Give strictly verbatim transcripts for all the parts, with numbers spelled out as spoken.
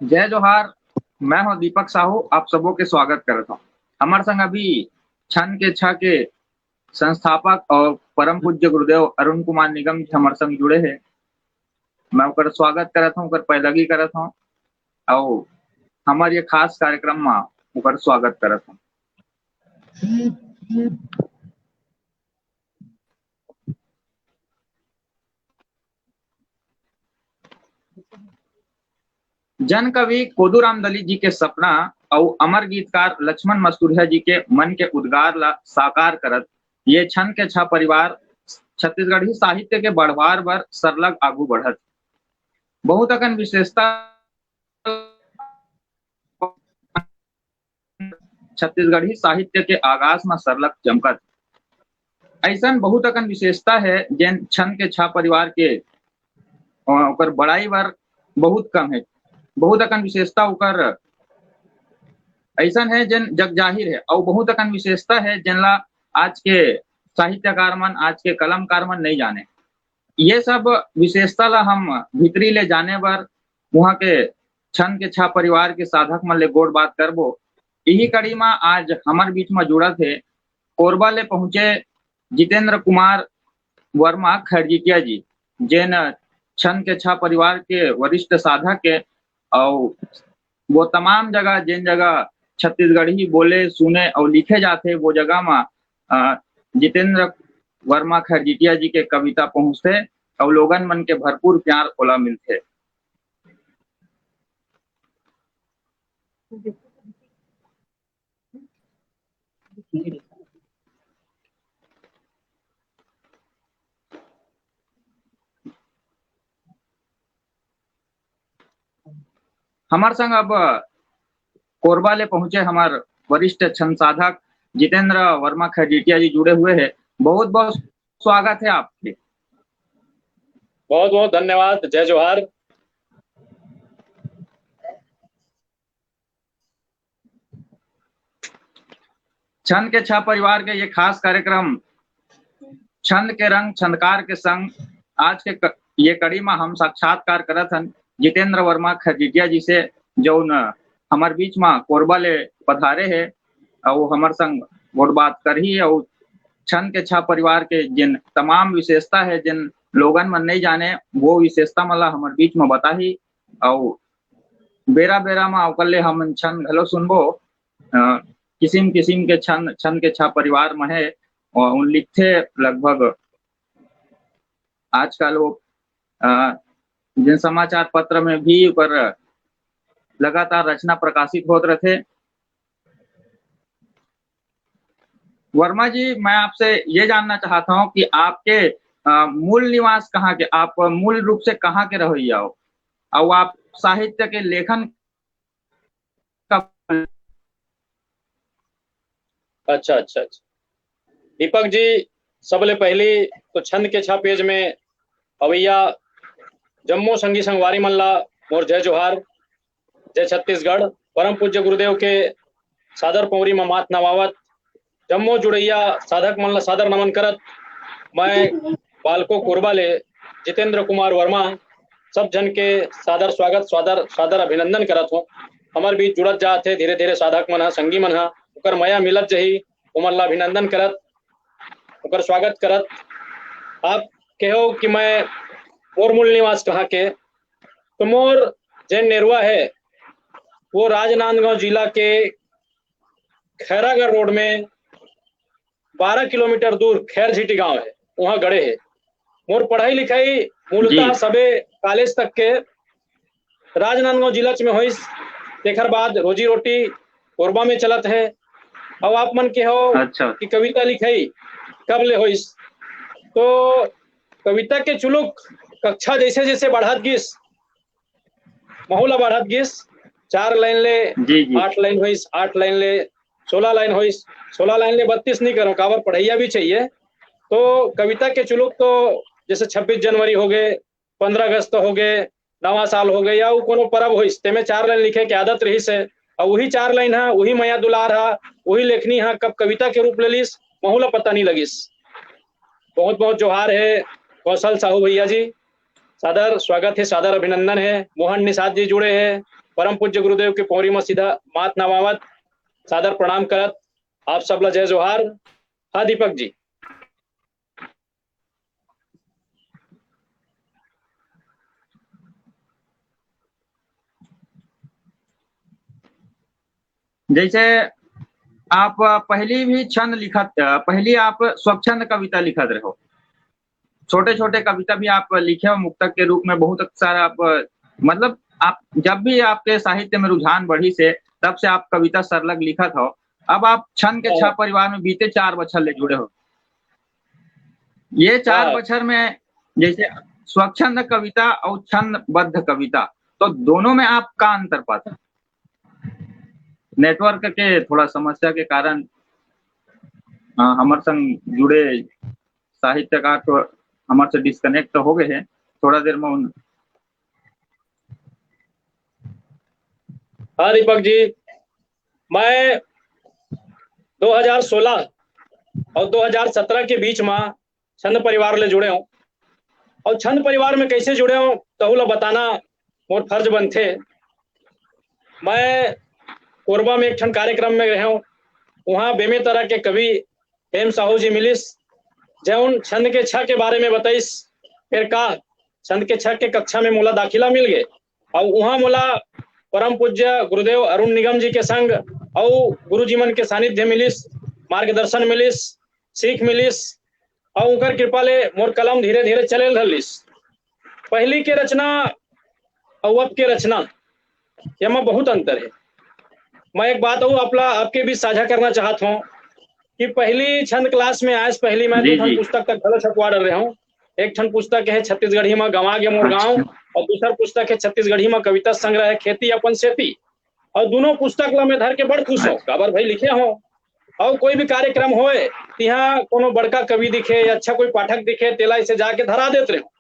जय जोहार, मैं हूं दीपक साहू, आप सबो के स्वागत करत हूं। हमर संग अभी छन के छ के संस्थापक और परम पूज्य गुरुदेव अरुण कुमार निगम जी हमर संग जुड़े हे। मैं ओकर स्वागत करत हूं, ओकर पैलगी करत हूं, अउ हमर ये खास कार्यक्रम म ओकर स्वागत करत हूं। जन कवि कोदूराम दलित जी के सपना अउ अमर गीतकार लक्ष्मण मस्तुरिया जी के मन के उद्गार ला साकार करत ये छन के छा परिवार छत्तीसगढ़ी साहित्य के बढ़वार बर सरलग आगू बढ़त। बहुत अकन विशेषता छत्तीसगढ़ी साहित्य के आगास म सरलग चमकत। अइसन बहुत अकन विशेषता हे, जेन छन के छा परिवार के, अ, ओकर बड़ाई बर बहुत कम हे। बहुत अकन विशेषता ओकर अइसन हे, जेन जग जाहिर हे, अउ बहुत अकन विशेषता हे, जेन ला आज के साहित्यकार मन, आज के कलमकार मन नइ जाने। ये सब विशेषता ला हम भीतरी ले जाने बर उहाँ के छन के छा परिवार के साधक मन ले गोठ बात करबो। इही कड़ी म आज हमर बीच म जुड़त हे कोरबा ले पहुंचे जितेंद्र कुमार वर्मा खरजिटिया जी, जेन छन के छा परिवार के वरिष्ठ साधक हे, अउ वो तमाम जगह, जेन जगह छत्तीसगढ़ी बोले, सुने अउ लिखे जाथे, वो जगह म, अ, जितेंद्र वर्मा खरजिटिया जी के कविता पहुंचथे अउ लोगन मन के भरपूर प्यार ओला मिलथे। हमर संग अब कोरबा ले पहुंचे हमर वरिष्ठ छंद साधक जितेंद्र वर्मा खरजिटिया जी जुड़े हुए हैं। बहुत बहुत स्वागत है आपके। बहुत बहुत धन्यवाद। जय जोहार। छंद के छह परिवार के ये खास कार्यक्रम छंद के रंग छंदकार के संग आज के क-, ये कड़ी में हम साक्षात्कार करत हन जितेंद्र वर्मा खरजिटिया जी से, जौन हमर बीच में कोरबा ले पधारे हे अउ हमर संग गोठ बात करही अउ छंद के छह परिवार के जिन तमाम विशेषता है, जिन लोगन मन नहीं जाने, वो विशेषता मन ला हमर बीच में बताही अउ बेरा बेरा में ओकर ले हमन छंद घलो सुनबो। अ, किसिम किसिम के छंद, छंद के छह परिवार में है और उन लिखथे लगभग आजकल वो, अ, जिन समाचार पत्र में भी ओकर लगातार रचना प्रकाशित होत रहथे। वर्मा जी, मैं आपसे ये जानना चाहता हूँ कि आपके, अ, मूल निवास कहाँ के, आप मूल रूप से कहाँ के रहइया हो, और आप साहित्य के लेखन कब? अच्छा, अच्छा, अच्छा। दीपक जी, सबले पहली तो छंद के छह पेज में अवैया जम्मो संगी संगवारी मन ला मोर जय जोहार, जय छत्तीसगढ़। परम पूज्य गुरुदेव के सादर पौरी म माथ नवावत, जम्मो जुड़ैया साधक मन ला सादर नमन करत, मैं बालको कोरबा ले जितेंद्र कुमार वर्मा सब झन के सादर स्वागत, सादर, सादर अभिनंदन करत हूँ। हमर बीच जुड़त जात हे धीरे धीरे साधक मन ह, संगी मन ह, ओकर मया मिलत जही, ओमन ला अभिनंदन करत, ओकर स्वागत करत। आप कहो कि मैं मोर मूल निवास कहाँ के, तो मोर जेन नेरुआ है, वो राजनांदगांव जिला के खैरागढ़ रोड में बारह किलोमीटर दूर खैरझिटी गांव है, वहाँ गड़े है। मोर पढ़ाई लिखाई मूलतः जी। सबे कॉलेज तक के राजनांदगांव जिला में होइस, तेखर बाद रोजी रोटी कोरबा में चलत है। अब आप मन के हो अच्छा। कि कविता लिखाई कब ले होइस, तो कविता के चुलुक कक्षा जैसे जैसे बढ़त गिस, महू ला बढ़त गिस, चार लाइन ले जी, जी। आठ लाइन होइस, आठ लाइन ले सोलह लाइन होइस, सोलह लाइन ले बत्तीस नहीं करो, काबर पढ़ैया भी चाहिए। तो कविता के चुलुक तो जैसे छब्बीस जनवरी हो गए, पंद्रह अगस्त हो गए, नवा साल हो गए, या वो कोनो परब होइस, तेमे चार लाइन लिखे के आदत रहिस है। और वही चार लाइन हा, वही मया दुलार हा, वही लेखनी हा, कब कविता के रूप ले लिस, महू ला पता नहीं लगिस। बहुत बहुत जोहार है कौशल साहू भैया जी, सादर स्वागत है, सादर अभिनंदन है। मोहन निषाद जी जुड़े हैं, परम पूज्य गुरुदेव के पौरी म सीधा माथ नवावत, सादर प्रणाम करत, आप सब ला जय जोहार। हाँ दीपक जी। जैसे आप पहली भी छंद लिखत, पहली आप स्वच्छंद कविता लिखत रहो, छोटे छोटे कविता भी आप लिखे हो मुक्तक के रूप में, बहुत सारा आप, मतलब, आप जब भी आपके साहित्य में रुझान बढ़िस हे, तब से आप कविता सरलग लिखत हो। अब आप छंद के छह परिवार में बीते चार बछर ले जुड़े हो। ये चार बछर में जैसे स्वच्छंद कविता और छंदबद्ध कविता, तो दोनों में आप का अंतर पाते हैं? नेटवर्क के थोड़ा समस्या के कारण, अ, हमर संग जुड़े साहित्यकार तो हमर से डिस्कनेक्ट हो गए हैं। थोड़ा देर में उन हाँ दीपक जी, मैं दो हज़ार सोलह और दो हज़ार सत्रह के बीच में छंद परिवार ले जुड़े हूँ। और छंद परिवार में कैसे जुड़े हूँ, तहू ला बताना मोर फर्ज बनथे। मैं कोरबा में एक ठन कार्यक्रम में रहे हूँ, वहाँ बेमेतरा के कवि हेम साहू जी मिलिस, जौन छंद के छह के बारे में बताइस। फिर का छंद के छह के कक्षा में मोला दाखिला मिल गए और वहाँ मोला परम पूज्य गुरुदेव अरुण निगम जी के संग और गुरु जी मन के सानिध्य मिलिस, मार्गदर्शन मिलिस, सीख मिलिस और उनकर कृपा ले मोर कलम धीरे धीरे चले धर लिस। पहली के रचना और अब के रचना, एमा बहुत अंतर है। मैं एक बात और आपला, आपके बीच साझा करना चाहत हूँ कि पहली छंद क्लास में आए से पहली मैं जी, दो ठन जी। पुस्तक तक घलो छपवा डर रहे हूँ। एक ठन पुस्तक है छत्तीसगढ़ी में गंवा गे मोर गांव, अच्छा। और दूसर पुस्तक है छत्तीसगढ़ी में कविता संग्रह है खेती अपन सेती। और दोनों पुस्तक ला मैं धर के बड़ खुश हूँ, काबर भाई लिखे हूँ। और कोई भी कार्यक्रम होए, तिहाँ कोनो बड़का कवि दिखे या अच्छा कोई पाठक दिखे, तेला इसे जाके धरा देत रहे हूँ।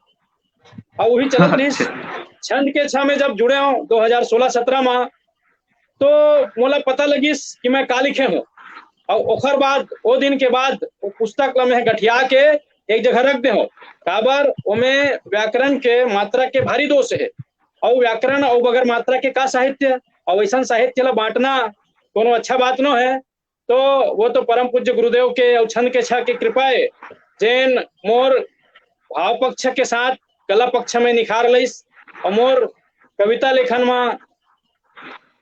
और वही चलत रहिस। अच्छा। छंद के छह में जब जुड़े हूँ दो हज़ार सोलह सत्रह में, तो मोला पता लगिस कि मैं का लिखे हूँ। और ओखर बाद, ओ दिन के बाद, वो पुस्तक ला मैं गठिया के एक जगह रख दे हूँ। काबर ओमे व्याकरण के मात्रा के भारी दोष है। और व्याकरण और बगैर मात्रा के का साहित्य, और वैसन साहित्य ला बांटना कोनो अच्छा बात नो है। तो वो तो परम पूज्य गुरुदेव के और छंद के छह के कृपा है, जेन मोर भाव पक्ष के साथ कला पक्ष में निखार लइस और मोर कविता लेखन में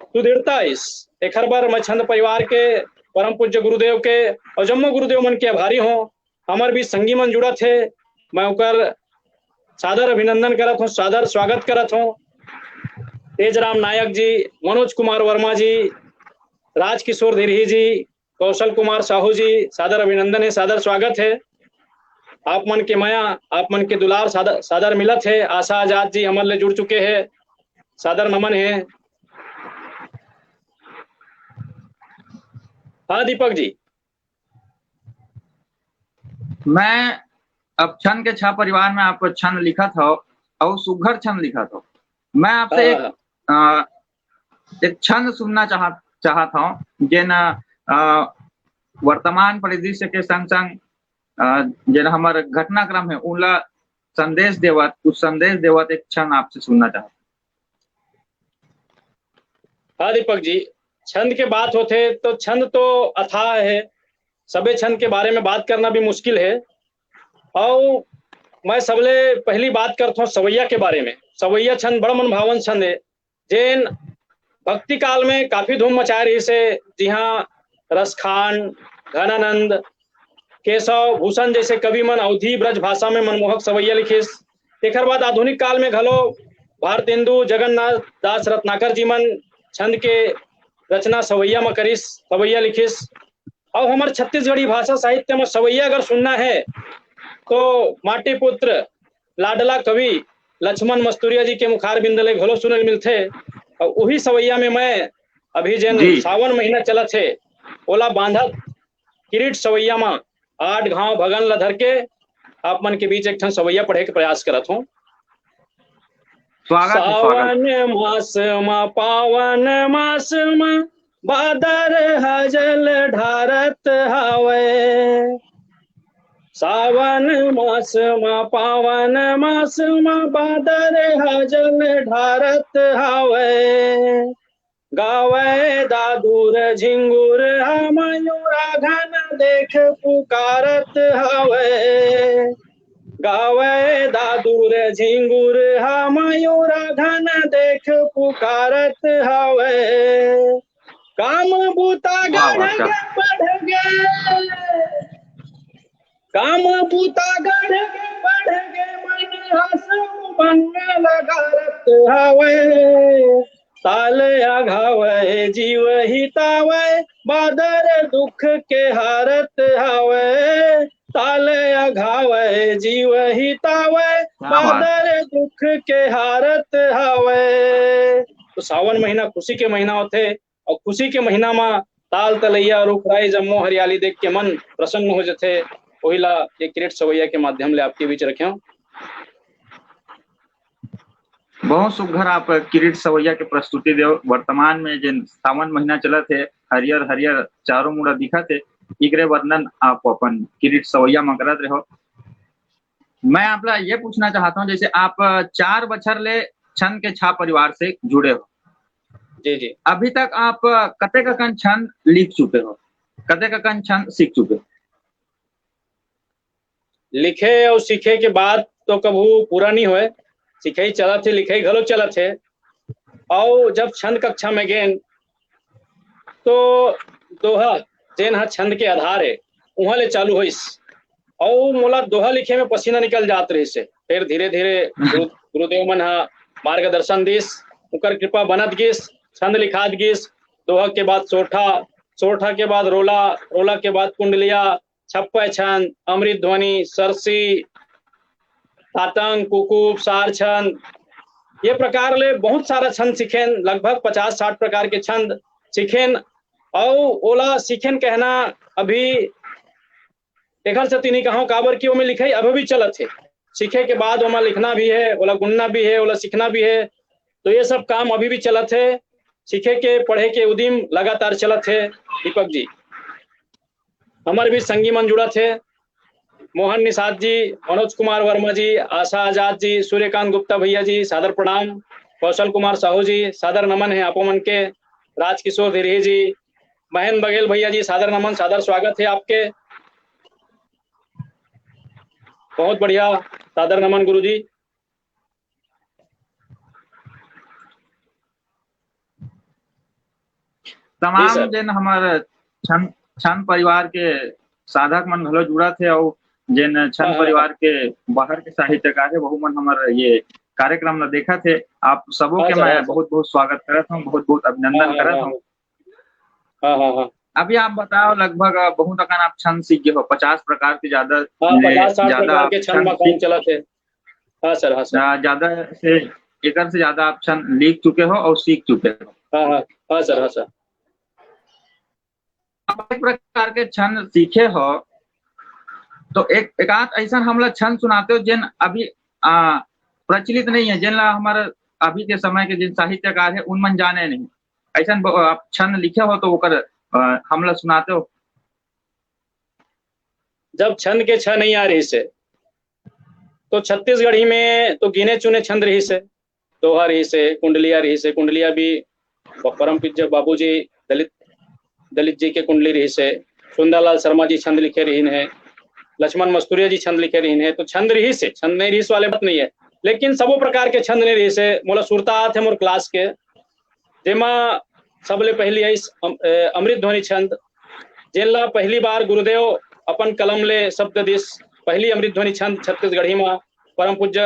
सुदृढ़ता आइस। एखर बर मैं छंद परिवार के, परम पूज्य गुरुदेव के और जम्मो गुरुदेव मन के आभारी हूँ। हमर बीच संगी मन जुड़त हे, मैं ओकर सादर अभिनंदन करत हूँ, सादर स्वागत करत हूँ। तेजराम नायक जी, मनोज कुमार वर्मा जी, राजकिशोर धिरही जी, कौशल कुमार साहू जी, सादर अभिनंदन है, सादर स्वागत है। आप मन के मया, आप मन के दुलार सादर, सादर मिलत है। आशा आजाद जी हमर ले जुड़ चुके हैं, सादर नमन है। हाँ दीपक जी। मैं अब छंद के छह परिवार में आप छंद लिखत हो और सुघर छंद लिखत हो। मैं आपसे एक, हाँ। अ, एक छंद सुनना चाहत, चाहत हूँ, जेन, अ, वर्तमान परिदृश्य के संग संग, अ, जेन हमर घटनाक्रम है, उनला संदेश देवत, कुछ संदेश देवत एक छंद आपसे सुनना चाहत हूँ। हाँ दीपक जी, छंद के बात होथे तो छंद तो अथाह है, सबे छंद के बारे में बात करना भी मुश्किल है। और मैं सबले पहली बात करत हूँ सवैया के बारे में। सवैया छंद बड़ मनभावन छंद है, जेन भक्ति काल में काफी धूम मचाए रहिस हे, जिहाँ रसखान, घनानंद, केशव भूषण जैसे कवि मन अवधी ब्रज भाषा में मनमोहक सवैया लिखिस। एकर बाद आधुनिक काल में घलो भारतेंदु, जगन्नाथ दास रत्नाकर जी मन छंद के रचना सवैया म करिस, सवैया लिखिस। अउ हमर छत्तीसगढ़ी भाषा साहित्य म सवैया अगर सुनना है, तो माटी पुत्र लाडला कवि लक्ष्मण मस्तुरिया जी के मुखार बिंद ले घलो सुने ल मिलथे। अउ उही सवैया में मैं अभी जेन जी। सावन महीना चलत हे, ओला बांधत किरीट सवैया म आठ घाव भगन ल धर के आप मन के बीच एक ठन सवैया पढ़े के प्रयास करत हूँ। स्वागत है, स्वागत। सावन मास म, पावन मास म, बादर ह जल ढारत हवय। सावन मास म, पावन मास म, बादर ह जल ढारत हवय। गावय दादुर झिंगुर ह, मयूरा घन देख पुकारत हवय। गावय दादुर झिंगुर ह, मयूरा घन देख पुकारत हवय। काम बूता वाह, वाह, गढ़ क्या गे बढ़ गे, काम बूता गढ़ गे बढ़ गे, मन हसम बन लगारत हवय। ताल अघावय जीव हितावय, बादर दुख के हारत हवय। ताल अघावय जीव हितावय, क्या बात। बादर दुख के हारत हवय। तो सावन महीना खुशी के महीना होथे, और खुशी के महीना म ताल तलैया, रुख राई, जम्मो हरियाली देख के मन प्रसन्न हो जथे। वही ला ये किरीट सवैया के माध्यम ले आपके बीच रखेंव। बहुत सुघर आप किरीट सवैया के प्रस्तुति देव। वर्तमान में जेन सावन महीना चलत हे, हरियर हरियर चारों मुड़ा दिखत हे, इकरे वर्णन आप अपन किरीट सवैया म करत रहो। मैं आप ला ये पूछना चाहता हूँ, जैसे आप चार बछर ले छंद के छा परिवार से जुड़े हो, जी, जी। अभी तक आप कतेक अकन छंद लिख चुके हो, कतेक अकन छंद सीख चुके हो? लिखे और सीखे के बाद तो कभू पूरा नहीं होए, सिखई चलत हे, लिखई घलो चलत हे। और जब छंद कक्षा में गेन, तो दोहा, जेन ह छंद के आधार हे, उहाँ ले चालू होइस। और मोला दोहा लिखे में पसीना निकल जात रहिस हे। फिर धीरे-धीरे गुरु-, गुरुदेव मन ह मार्गदर्शन दिस, उकर कृपा बनत गिस, छंद लिखात गिस। दोहा के बाद सोरठा, सोरठा के बाद रोला, रोला के बाद कुंडलिया, छप्पय छंद, अमृत ध्वनि, सरसी, ताटंक, कुकुब, सार छंद, ये प्रकार ले बहुत सारा छंद सीखेन, लगभग पचास साठ प्रकार के छंद सीखेन। अउ ओला सीखेन कहना अभी एखर सेती नहीं कहूँ, काबर कि ओमे लिखई अभी भी चलत हे। सीखे के बाद ओमा लिखना भी हे, ओला गुनना भी हे, ओला सीखना भी हे। तो ये सब काम अभी भी चलत हे। सीखे के, पढ़े के उदिम लगातार चलत हे। दीपक जी, हमर भी संगी मन जुड़त हे, मोहन निषाद जी, मनोज कुमार वर्मा जी, आशा आजाद जी, सूर्यकांत गुप्ता भैया जी, सादर प्रणाम। कौशल कुमार साहू जी, सादर नमन हे आप मन के। राजकिशोर धीरही जी, महेंद्र बघेल भैया जी, सादर नमन, सादर स्वागत हे आपके। बहुत बढ़िया, सादर नमन गुरुजी। जी तमाम सर। जेन हमर छंद, छंद परिवार के साधक मन घलो जुड़त हे, अउ जेन छंद हाँ, हाँ, परिवार हाँ। के बाहर के साहित्यकार हे, वहू मन हमर ये कार्यक्रम ला देखत हे। आप सबो हाँ के सर, मैं हाँ सर। बहुत-बहुत स्वागत करत हूँ, बहुत-बहुत अभिनंदन हाँ, हाँ, करत हाँ, हूँ। हाँ, हाँ, हाँ। अभी आप बताओ, लगभग बहुत अकन आप छंद सीख गए हो, पचास प्रकार के ज्यादा, हाँ, ने पचास साठ ज्यादा प्रकार आप के छंद छंद मकान सीख चलत हे। हाँ सर, हाँ सर। आ, ज्यादा से, एकर से ज्यादा आप छंद लिख चुके हो और सीख चुके हो। हाँ, हाँ, हाँ सर, हाँ सर। आप एक प्रकार के छंद सीखे हो, तो एक, एक आध ऐसा हमला छंद सुनाते हो, जेन अभी, आ, प्रचलित नहीं है, जेन ला हमारे अभी के समय के जिन साहित्यकार है, उन मन जाने नहीं। ऐसा ब-, आप छंद लिखे हो, तो ओकर, आ, हमला सुनाते हो। जब छंद के छह नहीं आ रहिस हे, तो छत्तीसगढ़ी में तो गिने चुने छंद रहिस हे, दोहा रहिस हे, कुंडलिया रहिस हे, कुंडलिया भी ब-, परम पूज्य बाबूजी दलित, दलित जी के कुंडली रहिस हे, सुंदरलाल शर्मा जी छंद लिखे रहिन हे, लक्ष्मण मस्तुरिया जी छंद लिखे रहिन हे, तो छंद रहिस हे, छंद नहीं रहिस वाले बात नहीं है, लेकिन सबो प्रकार के छंद नहीं रहिस हे। मोला सुरता आत हे मोर class के, जेमा सबले पहिली आइस अम-, ए, अमृत ध्वनि छंद, जेन ला पहिली बार गुरुदेव अपन कलम ले शब्द दिस। पहिली अमृत ध्वनि छंद छत्तीसगढ़ी म परम पूज्य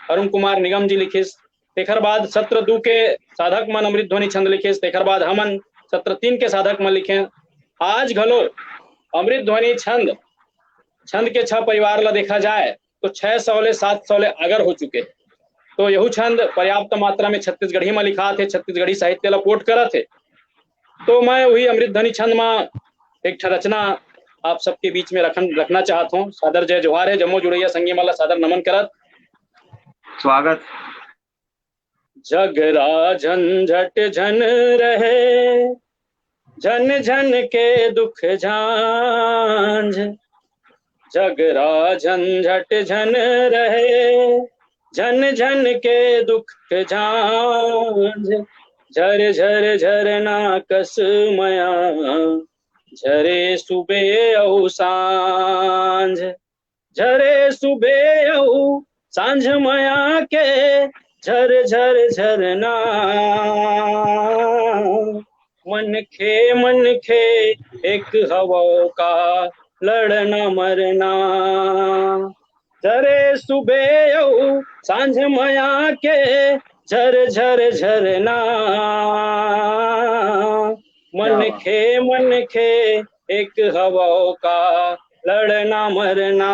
अरुण कुमार निगम जी लिखिस। तेखर बाद सत्र दू के साधक मन अमृत ध्वनि छंद लिखिस, तेखर बाद हमन सत्र तीन के साधक मन लिखेन। आज घलो अमृत ध्वनि छंद, छंद के छह परिवार ला देखा जाए, तो छह सौ ले सात सौ ले आगर हो चुके हे। तो यहू छंद पर्याप्त मात्रा में छत्तीसगढ़ी म लिखात हे, छत्तीसगढ़ी साहित्य ला पोट करत हे। तो मैं वही अमृत ध्वनि छंद म एक ठा रचना आप सबके बीच में रखन, रखना चाहत हूँ। सादर जय जोहार हे, जम्मो जुड़ैया संगी मन ला सादर नमन करत। स्वागत। झगरा झंझट झन रहे, झन झन के दुख झांझ। झगरा झंझट झन रहे, झन झन के दुख झांझ। झर झर झरना कस मया, झरे सुबे अउ सांझ। झरे सुबे अउ सांझ मया के, झर झर झरना। मनखे मनखे एक हवौ का, लड़ना मरना। झरे सुबे अउ सांझ मया के, झर झर झरना। मनखे मनखे एक हवौ का, लड़ना मरना।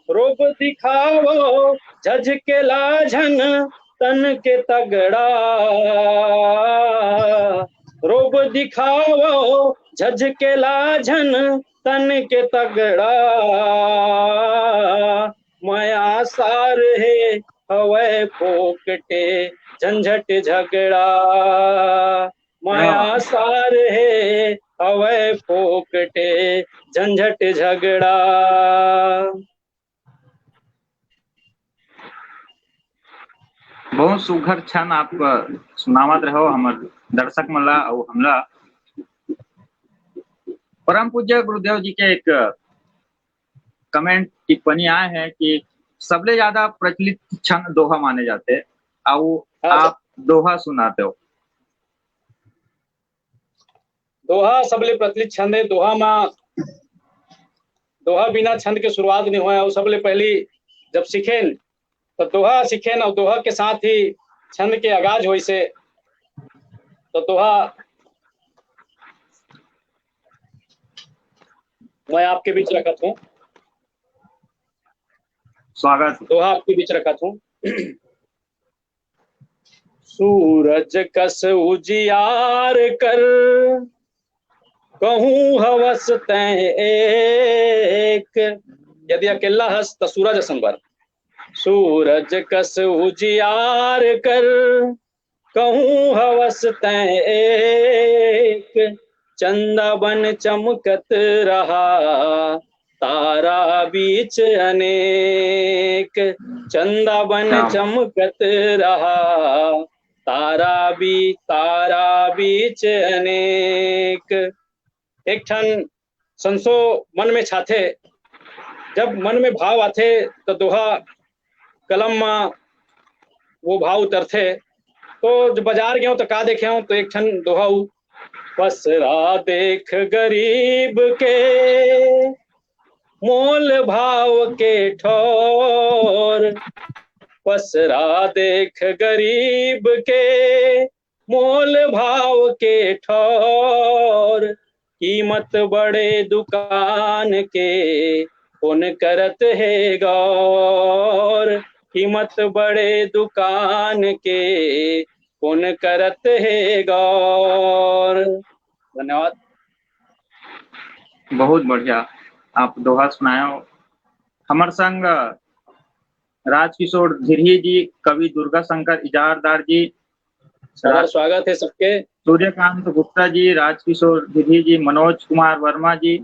रोब दिखावौ झझकेला झन, तन के तगड़ा। रोब दिखावौ झझकेला झन, तन के तगड़ा। मया सार हे हवय फोकटे, झंझट झगड़ा। मया सार हे हवय फोकटे, झंझट झगड़ा। बहुत सुघर छंद आप सुनावत रहो हमर दर्शक मन ला अउ हमला। परम पूज्य गुरुदेव जी के एक कमेंट, टिप्पणी आए हे कि सबले ज्यादा प्रचलित छंद दोहा माने जाथे, अउ हाँ, आप दोहा सुनाते हो। दोहा सबले प्रचलित छंद हे। दोहा मा, दोहा बिना छंद के शुरुआत नहीं होय। अउ सबले पहली जब सीखेन, तो दोहा सीखेन अउ दोहा के साथ ही छंद के आगाज होइसे। तो दोहा मैं आपके बीच रखत हूँ। स्वागत। दोहा आपके बीच रखत हूँ। सूरज कस उजियार कर, कहूँ हवस तैं एक। यदि अकेला हस, त सूरज असन बर। सूरज कस उजियार कर, कहूँ हवस तैं एक। चंदा बन चमकत रहा, तारा बीच अनेक। चंदा बन क्या? चमकत रहा, तारा भी, तारा बीच अनेक। एक ठन संसो मन में छाथे। जब मन में भाव आथे, तो दोहा कलम मा वो भाव उतरथे। तो जब बाजार गए तो का देखे हूँ, तो एक ठन दोहा उ, पसरा देख गरीब के, मोल भाव के ठौर। पसरा देख गरीब के, मोल भाव के ठौर। कीमत बड़े दुकान के, कोन करत हे गौर। कीमत बड़े दुकान के, कोन करत हे गौर। धन्यवाद। बहुत बढ़िया आप दोहा सुनायो। हमर संग राजकिशोर धिरही जी, कवि दुर्गा शंकर इजारदार जी, स्वागत है सबके। सूर्यकांत गुप्ता जी, राजकिशोर धिरही जी, मनोज कुमार वर्मा जी,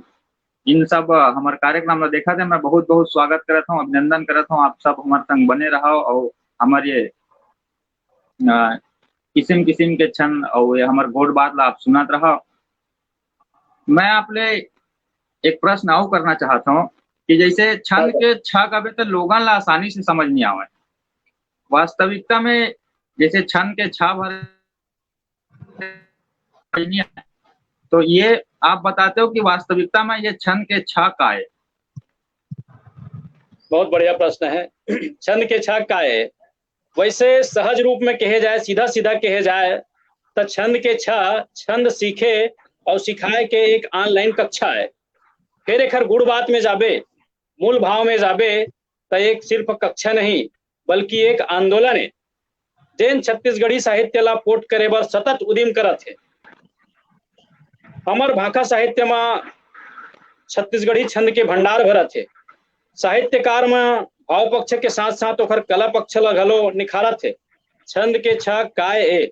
इन सब हमर कार्यक्रम ला देखत हे, मैं बहुत बहुत स्वागत करत हूँ, अभिनंदन करत हूँ। आप सब हमर संग बने रहो अउ हमर ये, अ, किसिम किसिम के छंद अउ ये हमर गोठ बात ला आप सुनत रहो। मैं आप ले एक प्रश्न अउ करना चाहत हूँ कि जैसे छंद के छ कबे तो लोगन ला आसानी से समझ नहीं आवे, वास्तविकता में जैसे छंद के छ भर नहीं आए, तो ये आप बताते हो कि वास्तविकता में ये छंद के छ का है? बहुत बढ़िया प्रश्न है। छंद के छ का है? वैसे सहज रूप में कहे जाए, सीधा सीधा कहे जाए, तो छंद के छ छंद सीखे अउ सिखाए के एक ऑनलाइन कक्षा है। फिर एखर गुण बात में जाबे, मूल भाव में जाबे, त एक सिर्फ कक्षा नहीं, बल्कि एक आंदोलन है, जेन छत्तीसगढ़ी साहित्य ला पोठ करे बर सतत उदिम करत हे। हमर भाखा साहित्य मा छत्तीसगढ़ी छंद के भंडार भरत हे। साहित्यकार म भाव पक्ष के साथ साथ ओखर कला पक्ष ला घलो निखारत हे। छंद के छ काय ए,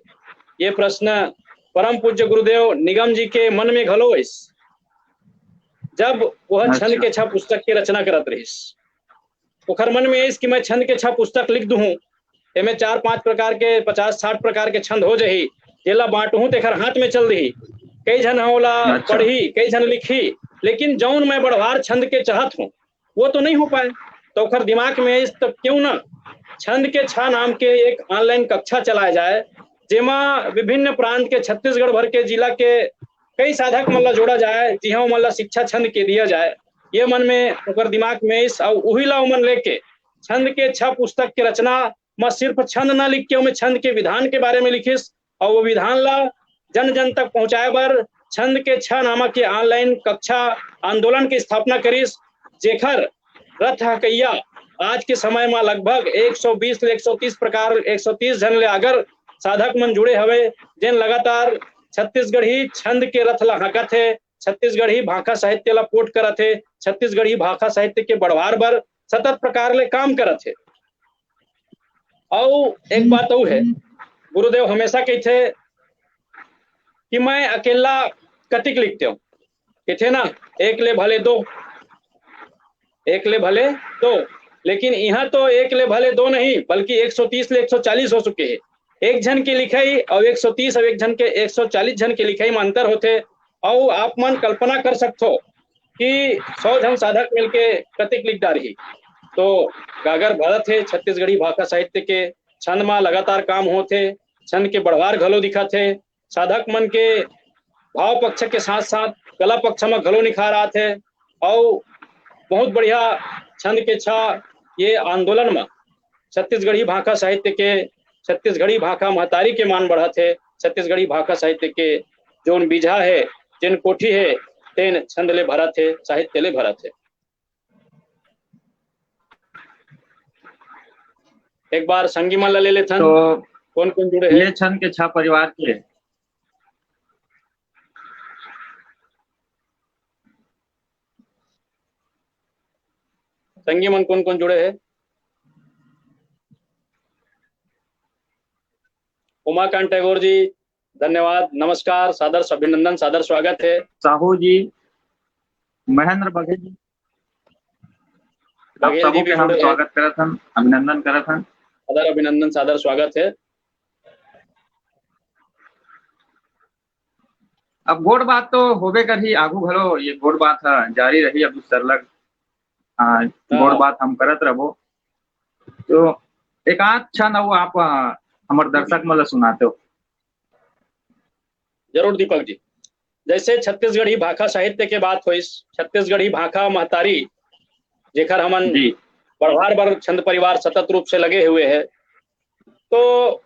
ये प्रश्न परम पूज्य गुरुदेव निगम जी के मन में घलो आइस। जब वह छंद अच्छा। के छह पुस्तक के रचना करत रहिस। ओखर मन में आइस कि मैं छंद के छह पुस्तक लिख दूहूं, एमे चार पांच प्रकार के, पचास साठ प्रकार के छंद हो जाही, जेला बांटहूं तेखर हाथ में चल दिही। कई झन ह ओला अच्छा। पढ़ही, कई झन लिखही, लेकिन जौन मैं बढ़वार छंद के चाहत हूं, वो तो नहीं हो पाए। तो ओखर दिमाग में आइस, तो क्यों ना छंद के छह नाम के एक online कक्षा चलाए जाए, जेमा विभिन्न प्रांत के, छत्तीसगढ़ भर के जिला के कई साधक मन ला जोड़ा जाए, जिहां ओमन ला शिक्षा छंद के दिया जाए। ये मन में ओकर दिमाग में आइस, अउ उही ला ओमन लेके छंद के छह पुस्तक के रचना म सिर्फ छंद ना लिख के ओमे छंद के विधान के बारे में लिखिस, अउ वो विधान ला जन जन तक पहुंचाए बर छंद के छह नामक ये online कक्षा आंदोलन के स्थापना करिस, जेखर रथ हकैया आज के समय म लगभग एक सौ बीस ले एक सौ तीस प्रकार, एक सौ तीस झन ले आगर साधक मन जुड़े हवे, जेन लगातार छत्तीसगढ़ी छंद के रथ ला हाँकत हे, छत्तीसगढ़ी भाखा साहित्य ला पोठ करत हे, छत्तीसगढ़ी भाखा साहित्य के बढ़वार बर सतत प्रकार ले काम करत हे। अउ एक बात अउ हे, गुरुदेव हमेशा कहिथे कि मैं अकेला कतिक लिखते हूँ, कहिथे ना, एक ले भले दो, एक ले भले दो, लेकिन इहां तो एक ले भले दो नहीं, बल्कि एक सौ तीस ले एक सौ चालीस हो चुके हे। एक झन के लिखई अउ एक सौ तीस अउ एक झन के, एक सौ चालीस झन के लिखई म अंतर होथे। अउ आप मन कल्पना कर सकथो कि सौ झन साधक मिलके कतिक लिख डारही। तो गागर भरत हे छत्तीसगढ़ी भाखा साहित्य के, छंद म लगातार काम होत हे, छंद के बढ़वार घलो दिखत हे, साधक मन के भाव पक्ष के साथ साथ कला पक्ष म घलो निखार आत हे। अउ बहुत बढ़िया छंद के छह ये आंदोलन म छत्तीसगढ़ी भाखा साहित्य के, छत्तीसगढ़ी भाखा महतारी के मान बढ़त हे, छत्तीसगढ़ी भाखा साहित्य के जोन बीजा हे, जेन कोठी हे, तेन छंद ले भरत हे, साहित्य ले भरत हे। एक बार संगी मन ला ले लेथन, तो कोन कोन जुड़े हे? ये छंद के छह परिवार के संगी मन कोन कोन जुड़े हे? उमाकांत टैगोर जी, धन्यवाद, नमस्कार, सादर अभिनंदन, सादर स्वागत हे। साहू जी, महेंद्र बघेल जी, आप बघेल जी सबो भी के हम जुड़े हे। स्वागत करत हन, अभिनंदन करत हन। सादर अभिनंदन, सादर स्वागत हे। अब गोठ बात तो होबे करही, आगू घलो ये गोठ बात ह जारी रही, अब सरलग, आ, हाँ। गोठ बात हम करत रहबो। तो एक आध छंद अउ आप, आ, हमर दर्शक मन ल सुनाते हो। जरूर दीपक जी, जैसे छत्तीसगढ़ी भाखा साहित्य के बात होइस, छत्तीसगढ़ी भाखा महतारी, जेखर हमन जी। बढ़वार बर छंद परिवार सतत रूप से लगे हुए हे, तो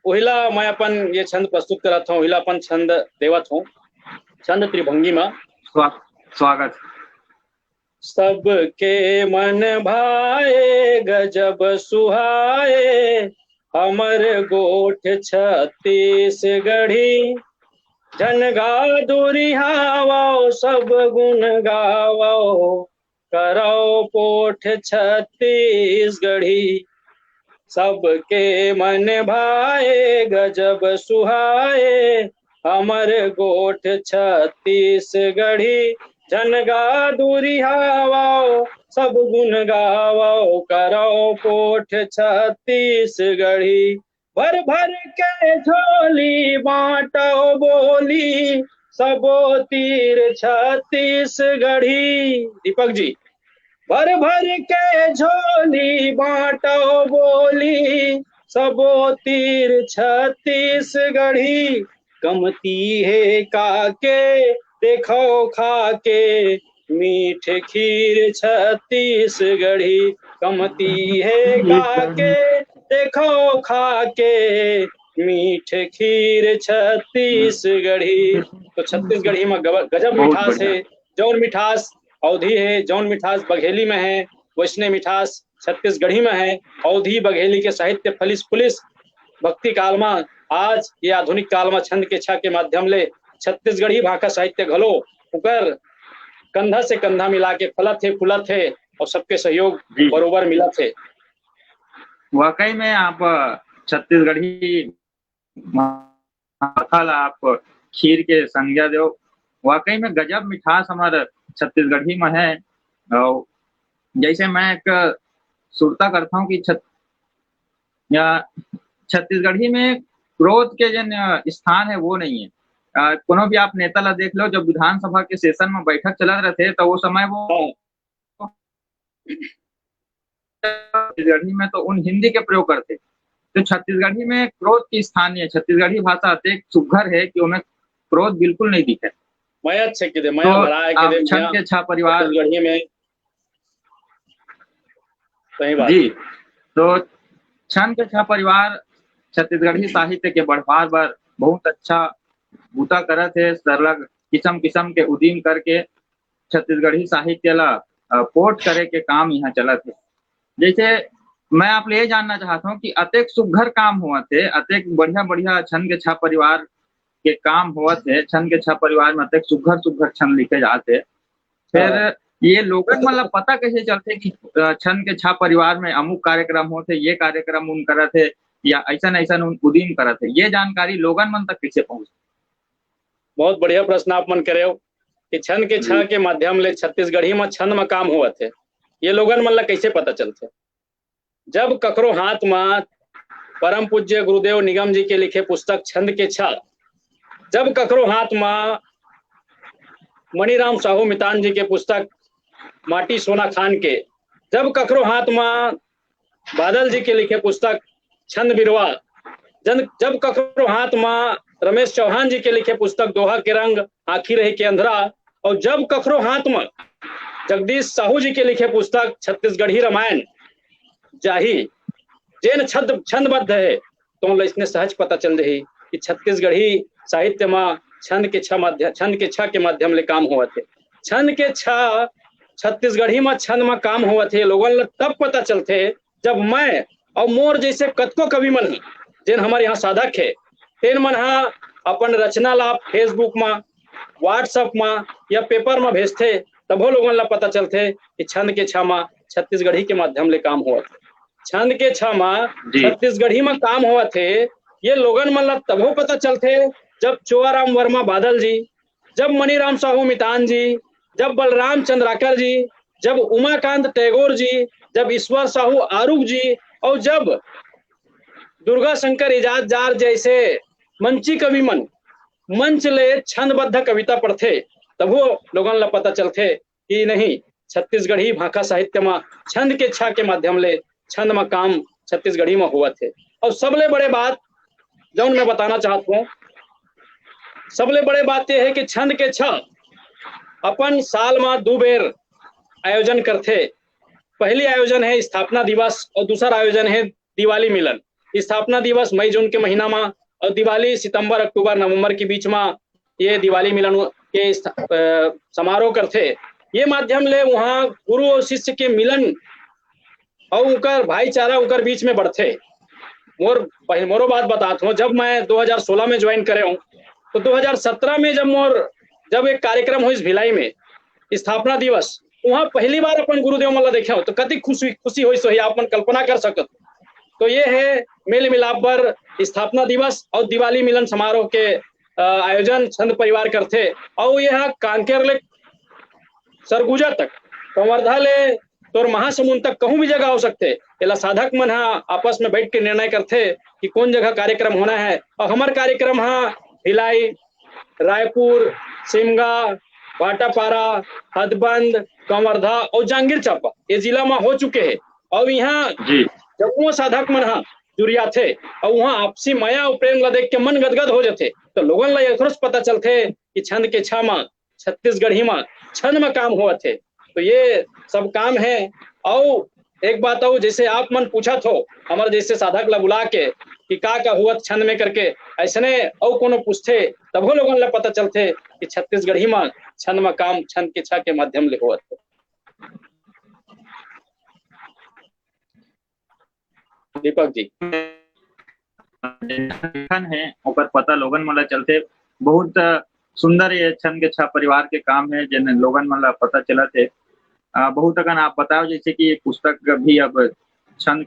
उहिला मैं अपन ये छंद प्रस्तुत करत हूँ, उहिला अपन छंद देवत हूँ, छंद त्रिभंगी म। स्वा-, स्वागत। सबके मन भाए गजब सुहाए, हमर गोठ छत्तीसगढ़ी। झन गा दुरिहावव सब गुण गावव, करव पोठ छत्तीसगढ़ी। सबके मन भाए गजब सुहाए, हमर गोठ छत्तीसगढ़ी। झन गा दुरिहावव सब गुण गावव, करव पोठ छत्तीसगढ़ी। भर भर के झोली बांटव बोली, सबो तीर छत्तीसगढ़ी। दीपक जी, भर भर के झोली बांटव बोली, सबो तीर छत्तीसगढ़ी। कमती हे काके देखव खाके, मीठ खीर छत्तीसगढ़ी। कमती हे काके देखव खाके, मीठ खीर छत्तीसगढ़ी। तो छत्तीसगढ़ी म गब-, गजब बहुत मिठास बढ़िया। हे। जौन मिठास अवधी हे, जौन मिठास बघेली में हे, वैसने मिठास छत्तीसगढ़ी में हे। अवधी बघेली के साहित्य फलिस फुलिस भक्ति काल में, आज ये आधुनिक काल में छंद के छा के माध्यम ले छत्तीसगढ़ी भाखा साहित्य घलो उकर कंधा से कंधा मिला के फलत हे, फुलत हे और सबके सहयोग जी। बरोबर मिलत हे। वाकई में आप छत्तीसगढ़ी माथा ला आप खीर के संज्ञा देव। वाकई में गजब मिठास हमर छत्तीसगढ़ी में है। और जैसे मैं एक सुरता करता हूँ कि छत-, या छत्तीसगढ़ी में क्रोध के जन स्थान है, वो नहीं है। अ, कोनो भी आप नेता ला देख लो, जब विधानसभा के सेशन में बैठक चलत रहते, तो वो समय वो छत्तीसगढ़ी में तो उन हिंदी के प्रयोग करते, तो छत्तीसगढ़ी में क्रोध की स्थान नहीं है। छत्तीसगढ़ी भाषा अतेक सुघर है कि उनमें क्रोध बिल्कुल नहीं दिखे। मैं अच्छे के दे, मैं तो भला है के आप दे, छन भैया, के छा परिवार छत्तीसगढ़ी में। सही बात। जी, तो छन के छा परिवार छत्तीसगढ़ी साहित्य के बढ़वार बर बहुत अच्छा बूता करत हे। सरलग किसम किसम के उदीम करके छत्तीसगढ़ी साहित्य ला, अ, पोठ करे के काम यहाँ चलत हे। जैसे मैं आप ले ये जानना चाहत हूँ कि अतेक सुघर काम होवत हे, अतेक बढ़िया बढ़िया छन के छा परिवार के काम होवत हे, छन के छा परिवार में अतेक सुघर सुघर छन लिखे जात हे, फिर हाँ। ये लोगन मन ला पता कैसे चलथे कि, अ, छन के छा परिवार में अमुक कार्यक्रम होथे, ये कार्यक्रम उन करत हे या ऐसन ऐसन उन उदीम करत हे, ये जानकारी लोगन मन तक कैसे पहुँचथे? बहुत बढ़िया प्रश्न आप मन करे हो कि छन के छा हम्म। के माध्यम ले छत्तीसगढ़ी में छंद में काम होवत हे, ये लोगन मन ला कैसे पता चलथे? जब कखरो हाथ म परम पूज्य गुरुदेव निगम जी के लिखे पुस्तक छंद के छा, जब कखरो हाथ म मणिराम साहू मितान जी के पुस्तक माटी सोना खान के, जब कखरो हाथ म बादल जी के लिखे पुस्तक छंद बिरवा, जन, जब कखरो हाथ म रमेश चौहान जी के लिखे पुस्तक दोहा के रंग, आँखी रही के अंधरा, और जब कखरो हाथ म जगदीश साहू जी के लिखे पुस्तक छत्तीसगढ़ी रामायण जाही, जेन छंद, छंदबद्ध हे, तो ओला इसने सहज पता चल जाही कि छत्तीसगढ़ी साहित्य म छंद के छा माध्य-, छंद के छा के माध्यम ले काम होवत हे। छंद के छा, छत्तीसगढ़ी म छंद म काम होवत हे, लोगन ल तब पता चलथे जब मैं और मोर जैसे कतको कवि मन, जेन हमर यहाँ साधक हे, तेन मन ह अपन रचना ला Facebook म, WhatsApp म या paper म भेजथे, तभो लोगन ला पता चलथे कि छंद के छा म छत्तीसगढ़ी के माध्यम ले काम होवत हे। छंद के छा म जी। छत्तीसगढ़ी म काम होवत हे, ये लोगन मन ला तभो पता चलथे, जब चोआराम वर्मा बादल जी, जब मणिराम साहू मितान जी, जब बलराम चंद्राकर जी, जब उमाकांत टैगोर जी, जब ईश्वर साहू आरुग जी और जब दुर्गा शंकर इजाजदार जैसे मंची कवि मन मंच ले छंदबद्ध कविता पढ़थे, तभो लोगन ला पता चलथे कि नहीं, छत्तीसगढ़ी भाखा साहित्य म छंद के छा के माध्यम ले छंद म काम छत्तीसगढ़ी म होवत हे। और सबले बड़े बात, जौन मैं बताना चाहत हूँ, सबले बड़े बात ये हे कि छंद के छा अपन साल म दू बेर आयोजन करथे। पहली आयोजन हे स्थापना दिवस और दूसर आयोजन हे दिवाली मिलन। स्थापना दिवस मई जून के महीना म और दिवाली सितंबर, अक्टूबर, नवंबर के बीच म ये दिवाली मिलन के स्था-, अ, समारोह करथे। ये माध्यम ले उहाँ गुरु और शिष्य के मिलन और उनकर भाईचारा उनकर बीच में बढ़थे। मोर पह-, मोरो बात बतात हूँ, जब मैं दो हज़ार सोलह में join करे हूँ, तो दो हज़ार सत्रह में जब मोर, जब एक कार्यक्रम होइस भिलाई में, स्थापना दिवस, उहाँ पहली बार अपन गुरुदेव मन ला देखे हूँ, तो कति खुशी, खुशी होइस होही, आप मन कल्पना कर सकत हो। तो ये हे मेल मिलाप बर स्थापना दिवस और दिवाली मिलन समारोह के, अ, आयोजन छंद परिवार करथे और ये ह कांकेर ले सरगुजा तक, कवर्धा ले तोर महासमुंद तक कहूं भी जगह हो सकथे। एला साधक मन ह आपस में बैठ के निर्णय करथे कि कौन जगह कार्यक्रम होना है। और हमर कार्यक्रम ह भिलाई, रायपुर, सिमगा, भाटापारा, हथबंद, कवर्धा और जांजगीर चांपा ये जिला म हो चुके हे। और इहाँ जी। जम्मो साधक मन ह जुरियाथे और उहाँ आपसी मया और प्रेम ला देख के मन गदगद हो जाथे। तो लोगन ला एकरो से पता चलथे कि छंद के छा म छत्तीसगढ़ी म छंद म काम होवत हे। तो ये सब काम हे। और एक बात और, जैसे आप मन पूछत हो हमर जैसे साधक ला बुला के कि का का होवत छंद में करके, ऐसने और कोनो पूछथे तभो लोगन ला पता चलथे कि छत्तीसगढ़ी म छंद म काम छंद के छा के माध्यम ले होवत हे। दीपक जी। लेखन हे, ओकर पता लोगन मन ला चलथे। बहुत सुंदर ये छंद के छा परिवार के काम हे, जेन लोगन मन ला पता चलत हे। अ, बहुत अकन आप बताओ, जैसे कि ये पुस्तक भी अब छंद,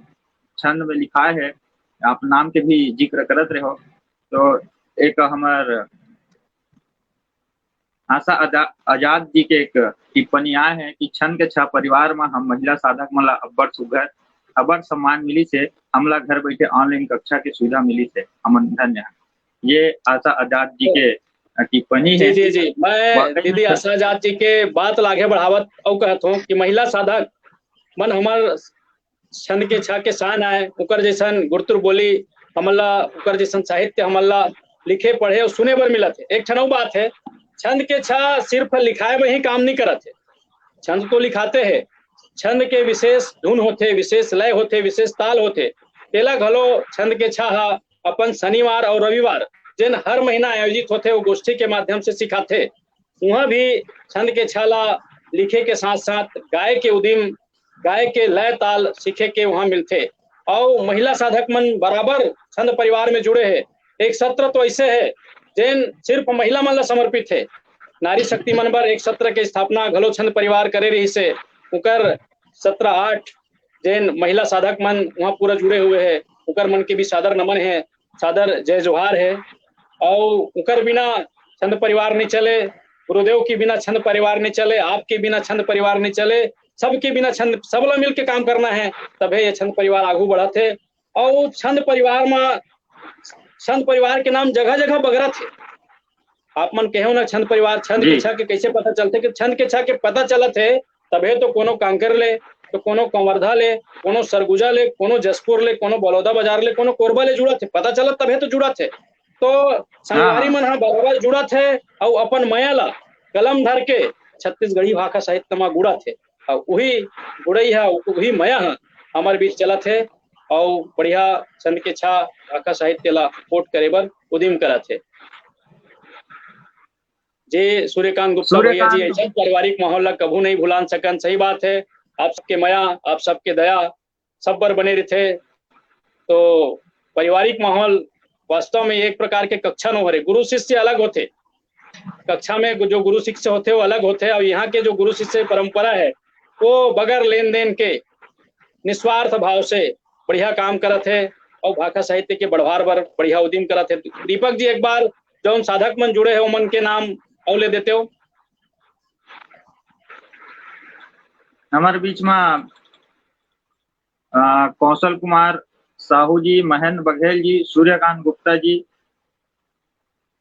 छंद में लिखाए हे, आप नाम के भी जिक्र करत रहो, तो एक हमर आशा अदा-, आजाद जी के एक टिप्पणी आए हे कि छंद के छह परिवार म हम महिला साधक मन ला अब्बड़ सुघर, अब्बड़ सम्मान मिलिस हे, हमला घर बइठे online कक्षा के सुविधा मिलिस हे, हमन धन्य हन। ये आशा आजाद जी के, अ, टिप्पणी जी, हे। जी, जी। मैं वाकई दीदी में आशा आजाद जी के बात ला आगे बढ़ावत अउ कहत हूँ कि महिला साधक मन हमर छंद के छह के शान आय, ओकर जइसन गुरतुर बोली हमन ला, ओकर जइसन साहित्य हमन ला लिखे, पढ़े अउ सुने बर मिलत हे। एक ठन अउ बात हे, छंद के छह सिर्फ लिखाए बर ही काम नहीं करत हे, छंद तो लिखाते हे, छंद के विशेष धुन होथे, विशेष लय होथे, विशेष ताल होथे, तेला घलो छंद के छह ह अपन शनिवार अउ रविवार, जेन हर महीना आयोजित होथे, वो गोष्ठी के माध्यम से सिखाथे। उहाँ भी छंद के छह ला लिखे के साथ-साथ गाए के उदिम, गाए के लय ताल सीखे के उहाँ मिलथे। अउ महिला साधक मन बराबर छंद परिवार में जुड़े हे। एक सत्र तो ऐसे हे, जेन सिर्फ महिला मन ला समर्पित हे। नारी शक्ति मन बर एक सत्र के स्थापना घलो छंद परिवार करे रहिस हे। उकर सत्र आठ, जेन महिला साधक मन उहाँ पूरा जुड़े हुए हे, उकर मन के भी सादर नमन हे, सादर जय जोहार हे। अउ उकर बिना छंद परिवार नहीं चले, गुरुदेव के बिना छंद परिवार नहीं चले, आपके बिना छंद परिवार नहीं चले, सबके बिना छंद, सब ला मिल के काम करना हे, तभे ये छंद परिवार आगू बढ़त हे। अउ छंद परिवार म, छंद परिवार के नाम जगह-जगह बगरत हे। आप मन कहेव ना छंद परिवार, छंद के जी। छह के कैसे पता चलथे कि छंद के छह के पता चलत हे, तभे तो कोनो कांकेर ले, तो कोनो कवर्धा ले, कोनो सरगुजा ले, कोनो जशपुर ले, कोनो बलौदाबाजार ले, कोनो कोरबा ले जुड़त हे, पता चलत तभे तो जुड़त हे। तो संगवारी हाँ। मन ह बराबर जुड़त हे अउ अपन मया ला कलम धर के छत्तीसगढ़ी भाखा साहित्य म गुड़त हे। अउ उही गुड़ई ह, उही मया ह हमर बीच चलत हे अउ बढ़िया छंद के छह भाखा साहित्य ला पोठ करे बर उदिम करत हे। जे सूर्यकांत गुप्ता भैया जी सूर्यकांत ऐसन पारिवारिक माहौल ला कभू नहीं भुलान सकन। सही बात हे, आप सबके मया, आप सबके दया सब बर बने रहिथे। तो पारिवारिक माहौल वास्तव में एक प्रकार के कक्षा नो हरे। गुरु शिष्य अलग होथे, कक्षा में जो गुरु शिष्य होथे वो अलग होथे, अउ यहाँ के जो गुरु शिष्य परंपरा हे वो बगैर लेन देन के निस्वार्थ भाव से बढ़िया काम करत हे अउ भाखा साहित्य के बढ़वार बर बढ़िया उदिम करत हे। दीपक जी, एक बार जौन साधक मन जुड़े हे ओमन के नाम अउ ले देतेव। हमर बीच म, अ, कौशल कुमार साहू जी, महेंद्र बघेल जी, सूर्यकांत गुप्ता जी,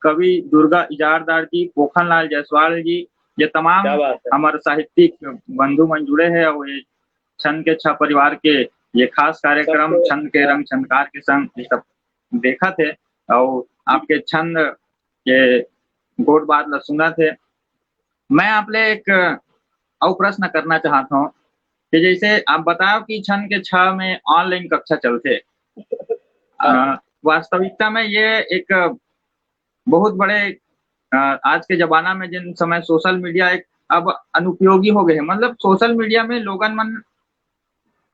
कवि दुर्गा इजारदार जी, पोखनलाल जायसवाल जी, ये तमाम क्या बात है। हमर साहित्यिक बंधु मन जुड़े हे अउ ये छंद के छह परिवार के ये खास कार्यक्रम सबको छंद के रंग छंदकार के संग ये सब देखत हे अउ आपके छंद के गोठ बात ला सुनत हे। मैं आप ले एक अउ प्रश्न करना चाहत हूँ कि जैसे आप बताओ कि छंद के छह में online कक्षा चलथे। हाँ। अ, वास्तविकता में ये एक बहुत बड़े, अ, आज के जमाना में जिन समय social media एक अब अनुपयोगी हो गए हे, मतलब social media में लोगन मन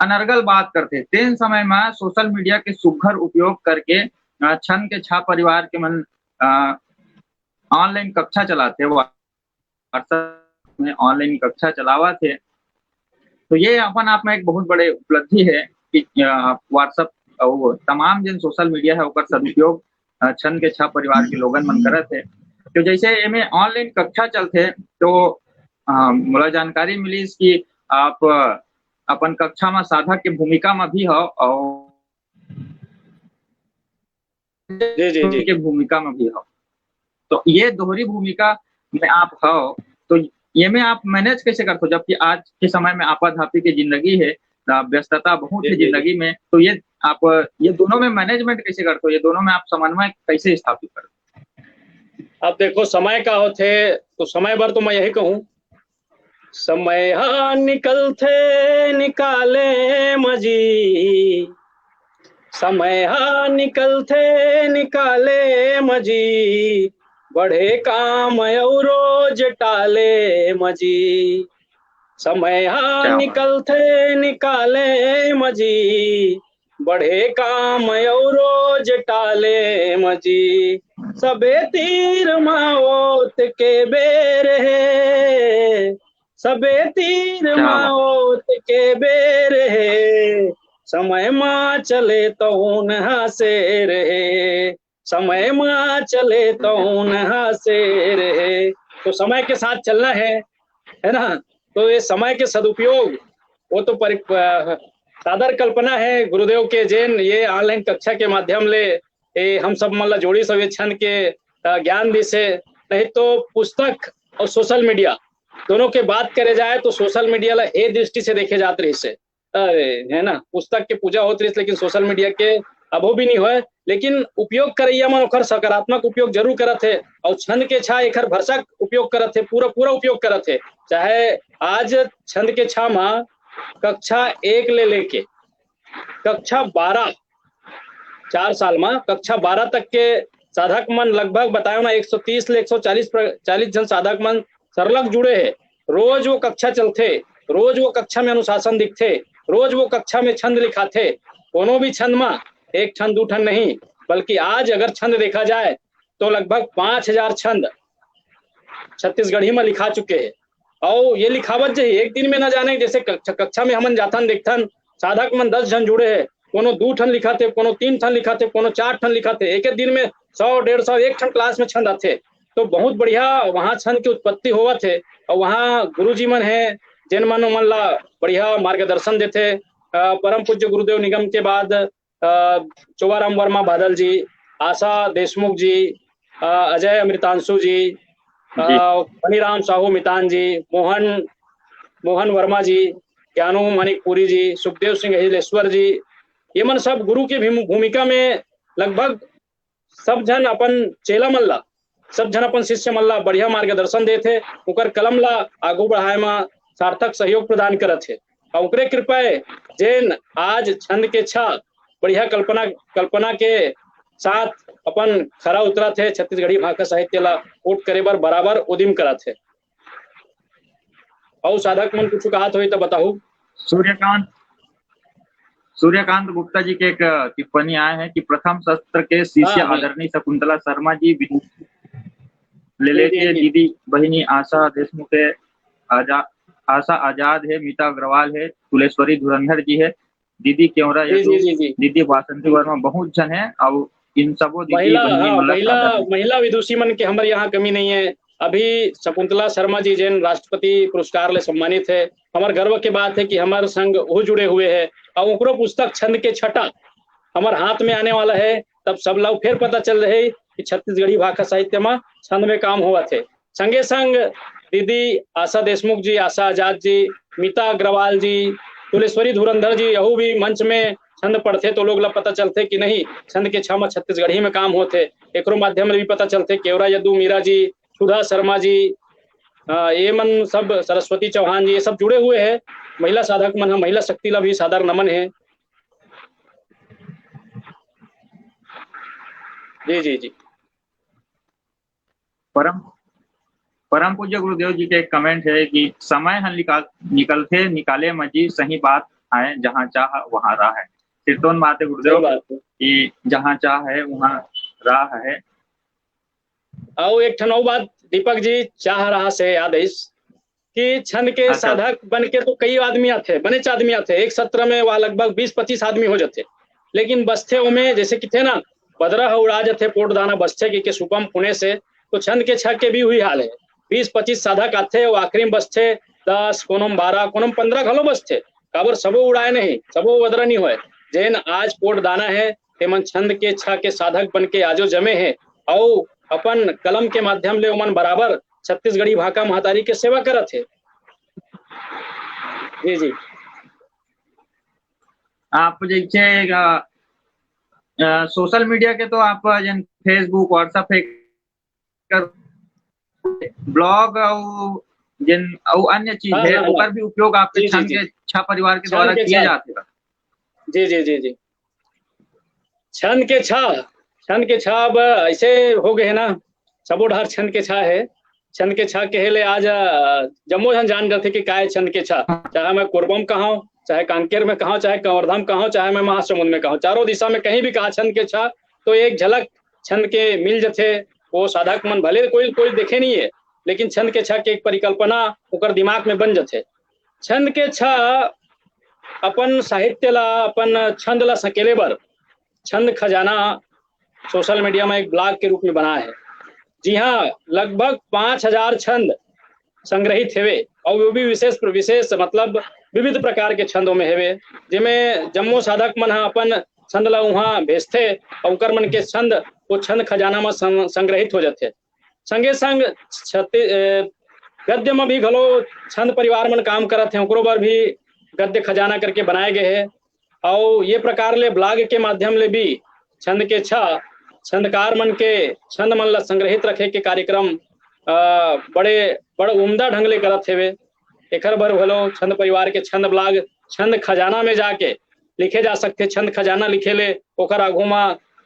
अनर्गल बात करथे, तेन समय में social media के सुघर उपयोग करके, अ, छंद के छह परिवार के मन, अ, online कक्षा चलाथे, WhatsApp में online कक्षा चलावत हे। तो ये अपन आप में एक बहुत बड़े उपलब्धि हे कि, अ, WhatsApp अउ तमाम जिन social media हे ओकर सदुपयोग, अ, छंद के छह परिवार के लोगन मन करत हे। तो जैसे एमे online कक्षा चलथे तो, अ, मोला जानकारी मिलिस कि आप, अ, अपन कक्षा म साधक के भूमिका म भी हव अउ जी, जी, जी। के भूमिका में भी हो। तो ये दोहरी भूमिका में आप हो, तो ये में आप manage कैसे करते हो? जबकि आज के समय में आपाधापी की जिंदगी है, अ, व्यस्तता बहुत जी, है जी, जी। जिंदगी में, तो ये आप, ये दोनों में management कैसे करते हो? ये दोनों में आप समन्वय कैसे स्थापित करते हो? अब देखो, समय का होथे, तो समय भर तो मैं यही कहूँ, समय हा निकलथे निकाले म जी, समय हा निकलथे निकाले म जी, बढ़े काम अउ रोज टाले म जी। समय हा क्या बात। निकलथे निकाले म जी, बढ़े काम अउ रोज टाले म जी। सबे तीर म ओत के बेर हे, सबे तीर क्या म बात। ओत के बेर हे, समय म चले तौन ह शेर हे, समय म चले तौन ह शेर हे। तो समय के साथ चलना है, है ना? तो ये समय के सदुपयोग, वो तो परि-, अ, सादर कल्पना है गुरुदेव के, जेन ये online कक्षा के माध्यम ले ये हम सब मन ला जोड़ी सब ये छंद के, अ, ज्ञान दिस हे। नहीं तो पुस्तक और social media दोनों के बात करे जाए तो social media ला ए दृष्टि से देखे जात रहिस हे। अरे, है ना, पुस्तक के पूजा होत रहिस, लेकिन social media के अभो भी नहीं होय। लेकिन उपयोग करैया मन ओकर सकारात्मक उपयोग जरूर करत हे, और छंद के छा एकर भरसक उपयोग करत हे, पूरा, पूरा उपयोग करत हे। चाहे आज छंद के छा मा कक्षा एक ले लेके कक्षा बारह, चार साल मा कक्षा बारह तक के साधक मन लगभग बतायो ना एक सौ तीस ले एक सौ चालीस प्र-, चालीस झन साधक मन सरलग जुड़े हे। रोज वो कक्षा चलथे, रोज वो कक्षा में अनुशासन दिखथे, रोज वो कक्षा में छंद लिखाथे। कोनो भी छंद मा एक ठन, दू ठन नहीं, बल्कि आज अगर छंद देखा जाए तो लगभग पाँच हजार छंद छत्तीसगढ़ी मा लिखा चुके हे। और ये लिखावत जे एक दिन में ना जाने, जैसे कक्षा, कक्षा में हमन जाथन देखथन, साधक मन दस झन जुड़े हे, कोनो दू ठन लिखाथे, कोनो तीन ठन लिखाथे, कोनो चार ठन लिखाथे, एक एक दिन में सौ, डेढ़ सौ, एक ठन class में छंद आथे। तो बहुत बढ़िया वहाँ छंद की उत्पत्ति होवत हे, और वहाँ गुरुजी मन हे, जेन मन ओमन ला बढ़िया मार्गदर्शन देथे। अ, परम पूज्य गुरुदेव निगम के बाद, अ, चोवाराम वर्मा बादल जी, आशा देशमुख जी, अ, अजय अमृतांशु जी, अ, जी। मणिराम साहू मितान जी, मोहन, मोहन वर्मा जी, ज्ञानू मणिकपुरी जी, सुखदेव सिंह हिलेश्वर जी, ये मन सब गुरु की भी भूमिका में लगभग सब झन अपन चेला मन ला, सब झन अपन शिष्य मन ला बढ़िया मार्गदर्शन देत हे, ओकर कलम ला आगू बढ़ाए म सार्थक सहयोग प्रदान करत हे। अउ ओकरे कृपा हे, जेन आज छंद के छा बढ़िया कल्पना, कल्पना के साथ अपन खरा उतरत हे, छत्तीसगढ़ी भाखा साहित्य ला कोट करे बर बराबर उदिम करत हे। अउ साधक मन कुछ कहत होही त बताहू। सूर्यकांत, सूर्यकांत गुप्ता जी के एक टिप्पणी आए हे कि प्रथम सत्र के शिष्य हाँ, हाँ। आदरणीय शकुंतला शर्मा जी, विदु-, ले जी, जी, लेके जी। दीदी बहिनी आशा देशमुख हे, आजा-, आशा आजाद हे, मीता अग्रवाल हे, तुलेश्वरी धुरंधर जी हे, दीदी केवरा जी, यदु, जी, जी, जी। दीदी वासंती वर्मा, बहुत झन हे। अउ इन सबो दीदी महिला, बहिनी हाँ, मन ला महिला, सादर हे। महिला विदुषी मन के हमर यहाँ कमी नहीं है। अभी शकुंतला शर्मा जी जेन राष्ट्रपति पुरस्कार ले सम्मानित हे, हमर गर्व के बात हे कि हमर संग वो जुड़े हुए हे। अउ ओकरो पुस्तक छंद के छटा हमर हाथ में आने वाला हे, तब सब ला फेर पता चल रहे कि छत्तीसगढ़ी भाखा साहित्य में छंद में काम होवत हे। संगे संग दीदी आशा देशमुख जी, आशा आजाद जी, मीता अग्रवाल जी, तुलेश्वरी धुरंधर जी, यहू भी मंच में छंद पढ़थे तो लोग ला पता चलथे कि नहीं, छंद के छा म छत्तीसगढ़ी में काम होथे। एकरो माध्यम ले भी पता चलथे केवरा यदु मीरा जी, सुधा शर्मा जी, अ, ये मन सब, सरस्वती चौहान जी, ये सब जुड़े हुए हैं। महिला साधक मन ह, महिला शक्ति ला भी सादर नमन है। जी, जी, जी। परम, परम पूज्य गुरुदेव जी के एक comment है कि समय ह निकाल, निकलथे निकाले म जी, सही बात आए, जहाँ चाह वहाँ राह है। सिरतोन बात है गुरुदेव सही बात है। कि जहाँ चाह है वहाँ राह है। अउ एक ठन अउ बात दीपक जी, चाह राह से याद आइस कि छंद के अच्छा। साधक बन के तो कई आदमी आथे, बनेच आदमी आथे, एक सत्र में वह लगभग बीस पच्चीस आदमी हो जाथे, लेकिन बसथे ओमे, जैसे कि थे ना, बदरा ह उड़ा जाथे, पोट दाना बसथे कि के सुपम पुणे से, तो छंद के छा के भी हुई हाल है। बीस पच्चीस साधक आथे, वो आखिरी में बसथे दस, कोनो में बारह, कोनो में पन्द्रह घलो बसथे, काबर सबो उड़ाए नहीं, सबो बदरा नहीं होए। जेन आज पोट दाना है, तेमन छंद के छा के साधक बन के आजो जमे हे, अउ अपन कलम के माध्यम ले ओमन बराबर छत्तीसगढ़ी भाखा महतारी के सेवा करत हे। जी, जी। आप जैसे, अ, अ, social media के तो आप जन Facebook, WhatsApp है, कर blog अउ जेन अउ अन्य चीज हाँ, है, हाँ, हाँ। ओकर भी उपयोग आपके जी, जी, छंद जी। के छा परिवार के छंद द्वारा के किया छा। जाथे। जी, जी, जी, जी। छंद के छा, छंद के छा अब ऐसे हो गए है ना, सबो डहर छंद के छा है। छंद के छा कहे ले आज, अ, जम्मो झन जान जाथे कि काय छंद के छा। चाहे मैं कोरबा म कहां, चाहे कांकेर में कहां, चाहे कवर्धा म कहां, चाहे मैं महासमुंद में कहां, चारों दिशा में कहीं भी कहा छंद के छा, तो एक झलक छंद के मिल जथे। वो साधक मन भले कोई, कोई देखे नहीं है, लेकिन छंद के छा के एक परिकल्पना ओकर दिमाग में बन जथे। छंद के छा अपन साहित्य ला, अपन छंद ला सकेले बर छंद खजाना social media में एक blog के रूप में बना है। जिहां लगभग पांच हजार छंद संग्रहित हेवे, और वो भी विशेष विशेष मतलब विविध प्रकार के छंदों में हेवे, जेमे जम्मो साधक मन ह अपन छंद ला उहां भेजथे, और उकर मन के छंद वो छंद खजाना में सं-, संग्रहित हो जाथे। संगे संग छत्ती-, ए, गद्य में भी घलो छंद परिवार मन काम करत हे, ओकरो बर भी गद्य खजाना करके बनाए गए हे। और ये प्रकार ले blog के माध्यम ले भी छंद के छा छंदकार मन के छंद मन ला संग्रहित रखे के कार्यक्रम, अ, बड़े, बड़ उम्दा ढंग ले करत हेवे। एखर बर घलो छंद परिवार के छंद blog छंद खजाना में जाके लिखे जा सकथे। छंद खजाना लिखे ले ओखर आगू मा,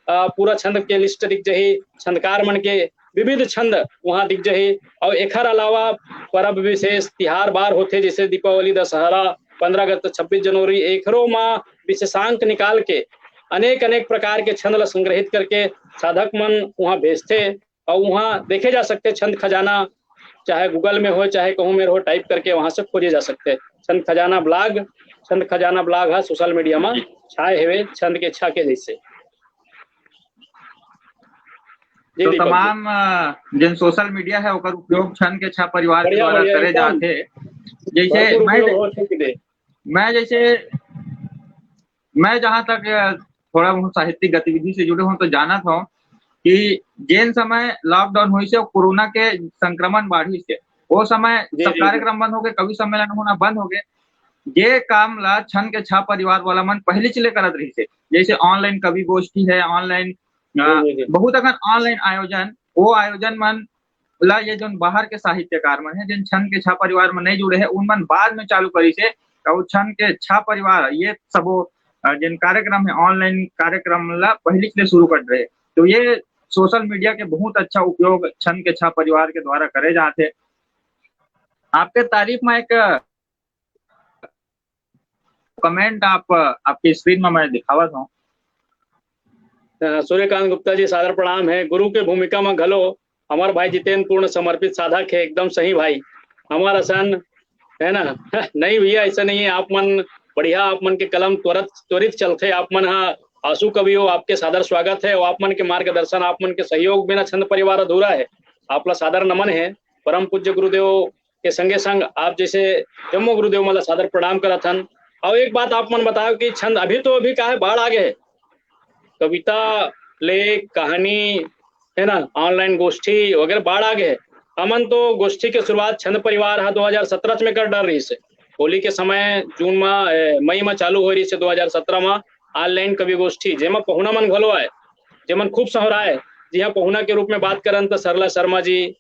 अ, पूरा छंद के list दिख जही, छंदकार मन के विविध छंद वहां दिख जही। और एखर अलावा परब विशेष तिहार बार होथे, जैसे दीपावली, दशहरा, पंद्रह अगस्त, छब्बीस जनवरी, एखरो मा विशेषांक निकाल के अनेक अनेक प्रकार के छंद ला संग्रहित करके साधक मन वहां भेजथे। और वहां देखे जा सकथे छंद खजाना, चाहे Google में हो, चाहे कहूं में हो, type करके वहां से खोजे जा सकथे। छंद खजाना blog, छंद खजाना blog ह social media में छाए हेवे छंद के छा के जैसे। जी तो दीपक जी। तमाम, अ, जिन social media है, ओकर उपयोग छंद के छा परिवार के बढ़िया, द्वारा बढ़िया, करे एकदम। जाथे। जैसे भरपूर मैं, उपयोग हो, ठीक दे। मैं जैसे, मैं जहाँ तक, अ, थोड़ा बहुत साहित्यिक गतिविधि से जुड़े हूँ, तो जानत हूँ कि जेन समय lockdown होइस हे, कोरोना के संक्रमण बाढ़िस हे, वो समय जी, सब जी, जी। कार्यक्रम बंद हो गए, कवि सम्मेलन होना बंद हो गए। ये काम ला छंद के छा परिवार वाला मन पहली चले करत रहिस हे, जैसे online कवि गोष्ठी है, online, अ, जी, जी, जी। बहुत अकन online आयोजन, वो आयोजन मन ला ये जोन बाहर के साहित्यकार मन हे, जिन छंद के छा परिवार में नहीं जुड़े हैं, उन मन बाद में चालू करिस हे। और छंद के छा परिवार ये सबो, अ, जिन कार्यक्रम है, online कार्यक्रम ला पहली से शुरू कर रहे, तो ये social media के बहुत अच्छा उपयोग छंद के छा परिवार के द्वारा करे जाथे। आपके तारीफ में एक comment आप, आपके screen में मैं दिखावत हूँ। अ, सूर्यकांत गुप्ता जी, सादर प्रणाम है। गुरु के भूमिका में घलो हमार भाई जितेंद्र पूर्ण समर्पित साधक है, एकदम सही भाई। हमार असन है ना? नहीं भैया, ऐसा नहीं है। आप मन बढ़िया, आप मन के कलम त्वरित, त्वरित चलथे। आप मन हा आंसू कवि हो, आपके सादर स्वागत है। और आप मन के मार्गदर्शन, आप मन के सहयोग बिना छंद परिवार अधूरा है। आप ला सादर नमन है। परम पूज्य गुरुदेव के संगे संग आप जैसे जम्मो गुरुदेव मन ला सादर प्रणाम करत हन। और एक बात आप मन बताओ कि छंद अभी तो अभी का है, बाढ़ आ गए है, कविता, लेख, कहानी, है ना, online गोष्ठी वगैरह बाढ़ आ गए। हमन तो गोष्ठी के शुरुआत छंद परिवार हा दो हज़ार सत्रह में कर डाल रहिस हे। होली के समय जून मा, ए, मई मा चालू हो रहिस हे दो हज़ार सत्रह मा online कवि गोष्ठी, जेमा पहुना मन घलो आए, जेमन खूब सहराए। जी हाँ, पहुना के रूप में बात करन त सरला शर्मा जी,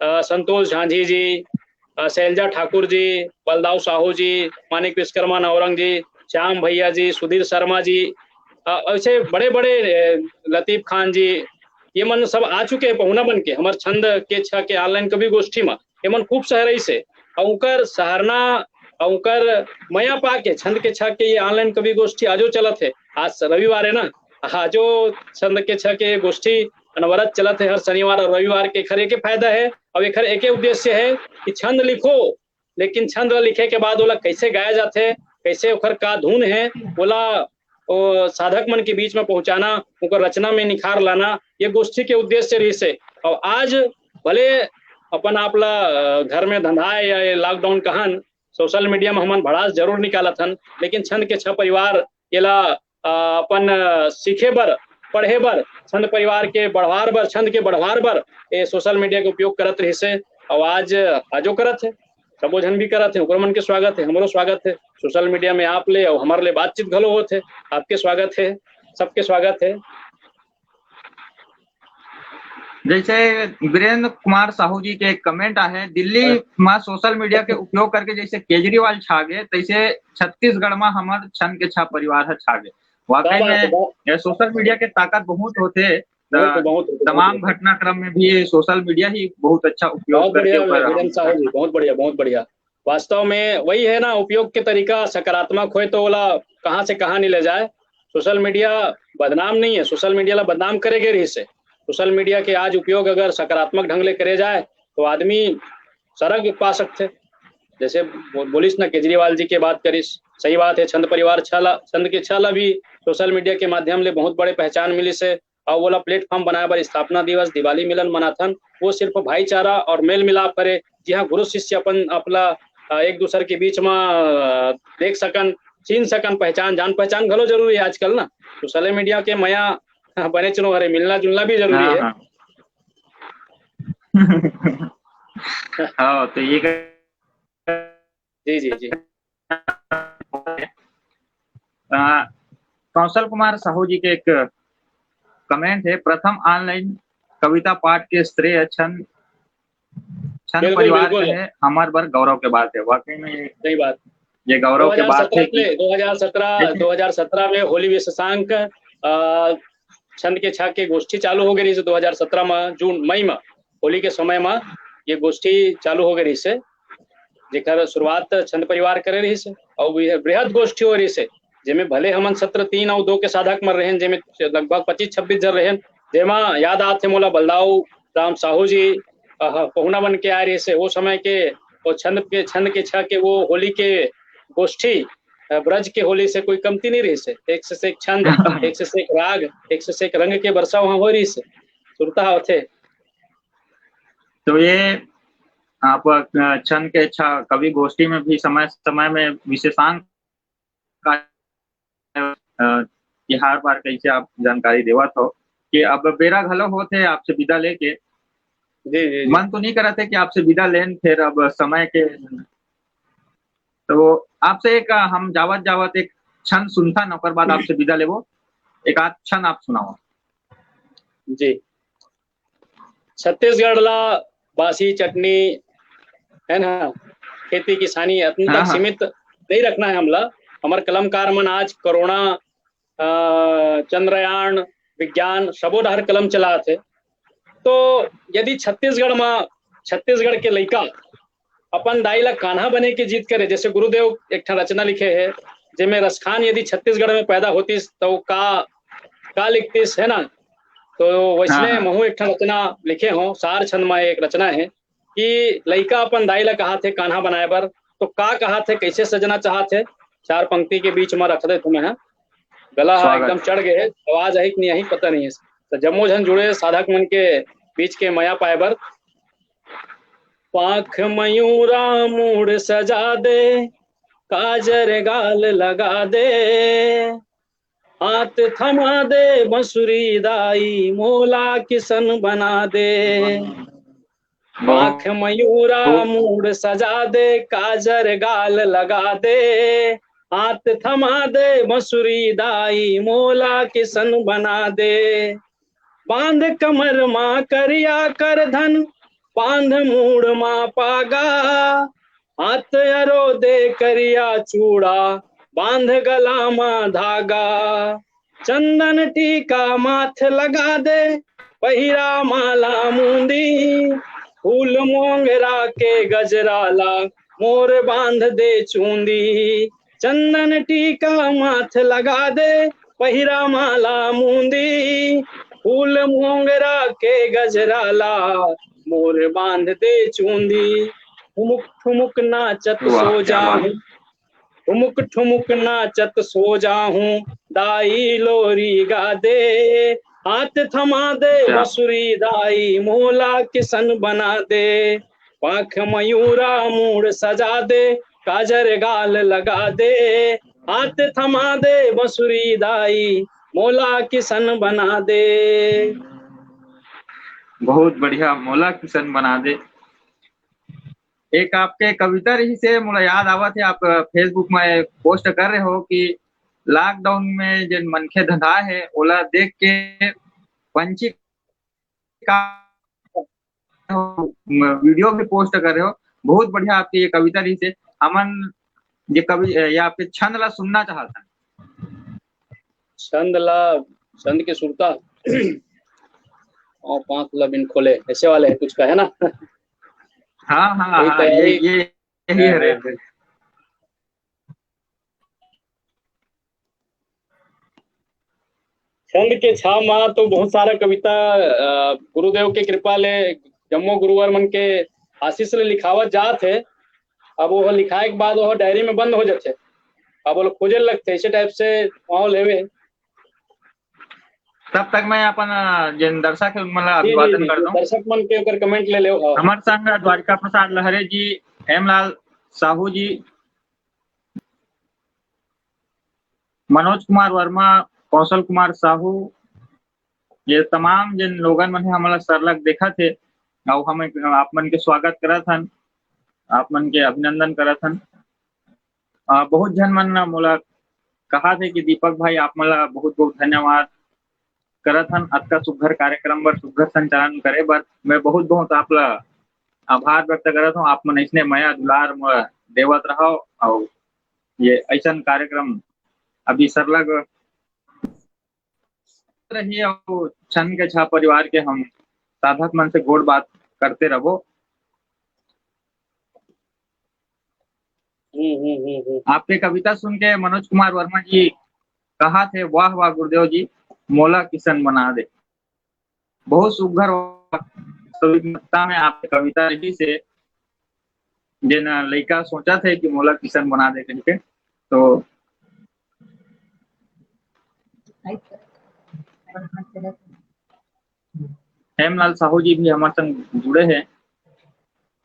अ, संतोष झांझी जी, अ, शैलजा ठाकुर जी, बलदाव साहू जी, मानिक विश्वकर्मा नवरंग जी, श्याम भैया जी, सुधीर शर्मा जी, अ, ऐसे बड़े-बड़े, अ, लतीफ खान जी, ये मन सब आ चुके हैं पहुना बन के हमर छंद के छा के online कवि गोष्ठी में। ये मन खूब सहरई से, और उनकर सहरना और उनकर मया पा के छंद के छा के ये online कवि गोष्ठी आजो चलत है। आज रविवार है ना, आजो छंद के छा के गोष्ठी अनवरत चलत है हर शनिवार और रविवार के। एखर एके फायदा है और एखर एके उद्देश्य है कि छंद लिखो, लेकिन छंद ला लिखे के बाद ओला कैसे गाया जाथे, कैसे ओखर का धुन है, ओला ओ साधक मन के बीच में पहुंचाना, ओकर रचना में निखार लाना, ये गोष्ठी के उद्देश्य रहिस हे। और आज भले अपन आप ला, अ, घर में धंधाए या ये lockdown कहन, social media में हमन भड़ास जरूर निकालत हन, लेकिन छंद के छह परिवार एला, अ, अपन, अ, सीखे बर, पढ़े बर, छंद परिवार के बढ़वार बर, छंद के बढ़वार बर ये social media के उपयोग करत रहिस हे। और आज, आजो करत हे, सबो झन भी करत हे, ओकरो मन के स्वागत हे, हमरो स्वागत हे। Social media में आप ले और हमर ले बातचीत घलो होत हे, आपके स्वागत हे, सबके स्वागत हे। जैसे वीरेंद्र कुमार साहू जी के एक comment आहे, दिल्ली हाँ। मा social media के उपयोग करके जैसे केजरीवाल छा गे, तैसे छत्तीसगढ़ मा हमर छन के छा परिवार ह छा गे। वाकई क्या बात है, में बहुत ये social media के ताकत बहुत होथे। बहुत, त बहुत, बहुत, तमाम बहुत। घटनाक्रम में भी ये social media ही बहुत अच्छा उपयोग बहुत बढ़िया करके ऊपर वीरेंद्र साहू जी, बहुत बढ़िया, बहुत बढ़िया। वास्तव में वही है ना, उपयोग के तरीका सकारात्मक होए तो ओला कहाँ से कहाँ नहीं ले जाए। Social media बदनाम नहीं है, social media ला बदनाम करे गे रहिस हे। Social media के आज उपयोग अगर सकारात्मक ढंग ले करे जाए तो आदमी सरग पा सकथे। जैसे बो-, बोलिस ना, केजरीवाल जी के बात करिस, सही बात है, छंद परिवार छह ला, छंद के छह ला भी social media के माध्यम ले बहुत बड़े पहचान मिलिस हे। अउ ओला platform बनाए बर स्थापना दिवस, दिवाली मिलन मनाथन। वो सिर्फ भाईचारा और मेल मिलाप हरे, जिहाँ गुरु शिष्य अपन अपला, अ, एक दूसर के बीच म, अ, देख सकन, चीन सकन, पहचान, जान पहचान घलो जरूरी है आजकल ना। Social media के मया बने चुनो हरे, मिलना जुलना भी जरूरी हाँ, है। हाँ। हाँ, तो ये जी, जी, जी। अ, कौशल कुमार साहू जी के एक comment है, "प्रथम online कविता पाठ के श्रेय छंद, छंद बिल्कुल, परिवार बिल्कुल। के है, हमार बर गौरव के बात है।" वाकई में ये, सही बात। ये गौरव के बात है कि दो हज़ार सत्रह, लेकिन दो हज़ार सत्रह में होली विशेषांक, अ, छंद के छा के गोष्ठी चालू हो गई रहिस दो हज़ार सत्रह में, जून, मई में, होली के समय में ये गोष्ठी चालू हो गई रहिस, जेकर शुरुआत छंद परिवार करे रहिस, और वृह-, बृहद गोष्ठी हो रहिस, जेमे भले हमन सत्र तीन और दो के साधक मन रहेन, जेमे लगभग पच्चीस छब्बीस जन रहेन, जेमा याद आथे मोला बलदाऊ राम साहू जी, अ, पहुना बन के आए रहिस, वो समय के, वो छंद के, छंद के छा के वो होली के गोष्ठी, अ, ब्रज के होली से कोई कमती नहीं रहिस। एक से एक छंद, एक से एक राग, एक से एक रंग के बरसा वहाँ हो रहिस। सुरता होथे। तो ये आप, अ, छंद के छा कवि गोष्ठी में भी समय समय में विशेषांक का, अ, तिहार बार कैसे आप जानकारी देवत हो कि अब बेरा घलो होत हे आपसे विदा लेके। जी, जी, जी। मन तो नहीं करत हे कि आपसे विदा लेन, फिर अब समय के, तो आपसे एक, अ, हम जावत जावत एक छंद सुनथन, ओकर बाद आपसे विदा लेबो। एक आध छंद आप सुनाओ। जी। छत्तीसगढ़ ला बासी चटनी, है ना, खेती किसानी अतन हाँ, तक हाँ। सीमित नहीं रखना है हमला। हमर कलमकार मन आज कोरोना, अ, चंद्रयान, विज्ञान, सबो डहर कलम चलात हे। तो यदि छत्तीसगढ़ में, छत्तीसगढ़ के लइका अपन दाई ला कान्हा बने के जिद करे, जैसे गुरुदेव एक ठन रचना लिखे हे, जेमे रसखान यदि छत्तीसगढ़ में पैदा होतिस, तो का, का लिखतिस, है ना? तो वैसने हाँ, हाँ। महू एक ठन रचना लिखे हों, सार छंद में एक रचना हे कि लइका अपन दाई ला कहात हे कान्हा बनाए बर, तो का कहात हे, कैसे सजना चाहत हे, चार पंक्ति के बीच में रख देथों मैं, हाँ। गला हा स्वागत। एकदम चढ़ गए हे, आवाज आही कि नहीं आही, पता नहीं है। तो जम्मो झन जुड़े साधक मन के बीच के मया पाए बर। पाख मयूरा मूड़ सजा दे, काजर गाल लगा दे, हाथ थमा दे बंसुरी दाई, मोला किसन बना दे। पाख मयूरा मूड़ सजा दे, काजर गाल लगा दे, हाथ थमा दे बंसुरी दाई, मोला किसन बना दे। बांध कमर मा करिया करधन, बांध मूड़ मा पागा, हाथ अरो दे करिया चूड़ा, बांध गला मा धागा। चंदन टीका माथ लगा दे, पहिरा माला मुंदी, फूल मोंगरा के गजरा ला, मोर बांध दे चूंदी। चंदन टीका माथ लगा दे, पहिरा माला मुंदी, फूल मोंगरा के गजरा ला, मोर बांध दे चूंदी। ठुमुक ठुमुक नाचत वाह, सो क्या बात। जाहूं, ठुमुक ठुमुक नाचत सो जाहूं, दाई लोरी गा दे, हाथ थमा दे क्या? बंसुरी दाई, मोला किसन बना दे। पाख मयूरा मूड़ सजा दे, काजर गाल लगा दे, हाथ थमा दे बंसुरी दाई, मोला किसन बना दे। बहुत बढ़िया, मोला किसन बना दे। एक आपके कविता रहिस हे, मोला याद आवत हे, आप Facebook में post कर रहे हो कि lockdown में जेन मनखे धंधा हे, ओला देख के पंछी का video भी post कर रहे हो। बहुत बढ़िया आपकी ये कविता रहिस हे। हमन ये कवि, ये आपके छंद ला सुनना चाहत हन। छंद ला, छंद के सुरता और पाँख ला बिन खोले, ऐसे वाले है कुछ का, है ना? हाँ, हाँ, कोई हाँ, ये, तैयारी ये, यही है हाँ, रे। हाँ। छंद के छाव मा तो बहुत सारा कविता, अ, गुरुदेव के कृपा ले, जम्मो गुरुवर मन के आशीष ले लिखावत जात हे। अब वो लिखाए के बाद वो diary में बंद हो जाथे, अब वो खोजे लगथे, ऐसे type से माहौल हेवे। तब तक मैं अपन, अ, जेन दर्शक हे, उन मन ला जी, जी, अभिवादन जी, कर दूं। दर्शक मन के ओकर comment ले लेव, हाँ। हमर संग द्वारिका प्रसाद लहरे जी, हेमलाल साहू जी, मनोज कुमार वर्मा, कौशल कुमार साहू, ये तमाम जेन लोगन मन हे, हमन ला सरलग देखत हे, अउ हम आप मन के स्वागत करत हन, आप मन के अभिनंदन करत हन। अ, बहुत झन मन मोला कहा थे कि दीपक भाई, आप मन ला बहुत-बहुत धन्यवाद करत हन, अतका सुघर कार्यक्रम बर, सुघर संचालन करे बर। मैं बहुत-बहुत आप ला आभार व्यक्त करत हूँ। आप मन अइसने मया दुलार मोला देवत रहव, अउ ये अइसन कार्यक्रम अभी सरलग रही, अउ छन के छा परिवार के हम साधक मन से गोठ बात करते रहबो। हम्म, हम्म, हम्म, हम्म। आपके कविता सुन के मनोज कुमार वर्मा जी कहा थे, "वाह, वाह गुरुदेव जी, मोला किसन बना दे।" बहुत सुघर वास्तविकता में आपके कविता रहिस हे, जेन लइका सोचत हे कि मोला किसन बना दे कहिके। तो हेमलाल साहू जी भी हमर संग जुड़े हे।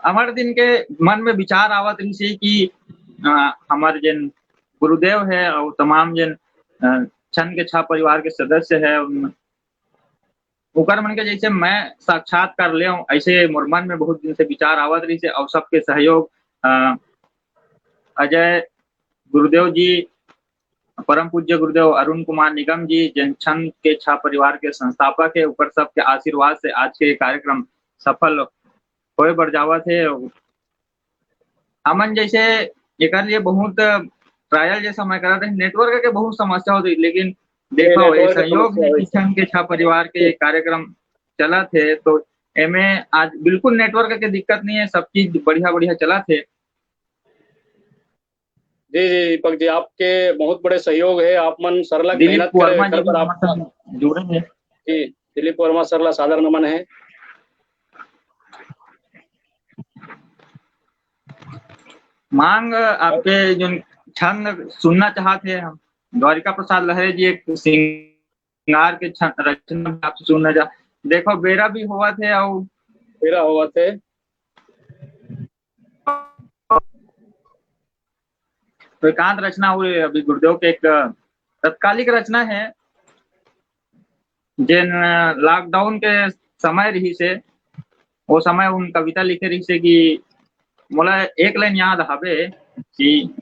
हमर दिन के मन में विचार आवत रहिस हे कि, अ, हमर जेन गुरुदेव हे अउ तमाम जेन, अ, छन के छा परिवार के सदस्य हे, उन-, ओकर मन के जैसे मैं साक्षात्कार लेव, ऐसे मोर मन में बहुत दिन से विचार आवत रहिस हे। अउ सबके सहयोग, अ, अजय गुरुदेव जी, परम पूज्य गुरुदेव अरुण कुमार निगम जी, जेन छन के छा परिवार के संस्थापक हे, ओकर सबके आशीर्वाद से आज के कार्यक्रम सफल होए बर जावत हे। हमन जैसे एकर लिए बहुत trial जैसा मैं करत रहे, network के बहुत समस्या होत रहिस, लेकिन ये देखो, ये network के सहयोग समस्या हे होइस। कि छन के छा परिवार के कार्यक्रम चलत हे, तो एमे आज बिल्कुल network के दिक्कत नहीं हे, सब चीज बढ़िया बढ़िया चलत हे। जी, जी, दीपक जी, आपके बहुत बड़े सहयोग हे, आप मन सरलग दिलीप मेहनत करे, वर्मा जी एकर भी बर आप हमर संग जुड़े हे। जी, दिलीप वर्मा सर ला सादर नमन हे। मांग आपके जोन छंद सुनना चाहत हे, हम द्वारिका प्रसाद लहरे जी एक श्रृंगार के छंद रचना भी आपसे सुनना चाह, देखो बेरा भी होवत हे अउ बेरा होवत हे। तो एकांत रचना हुई अभी गुरुदेव के एक तत्कालिक रचना हे, जेन lockdown के समय रहिस हे, वो समय उन कविता लिखे रहिस हे कि मोला एक line याद हवे कि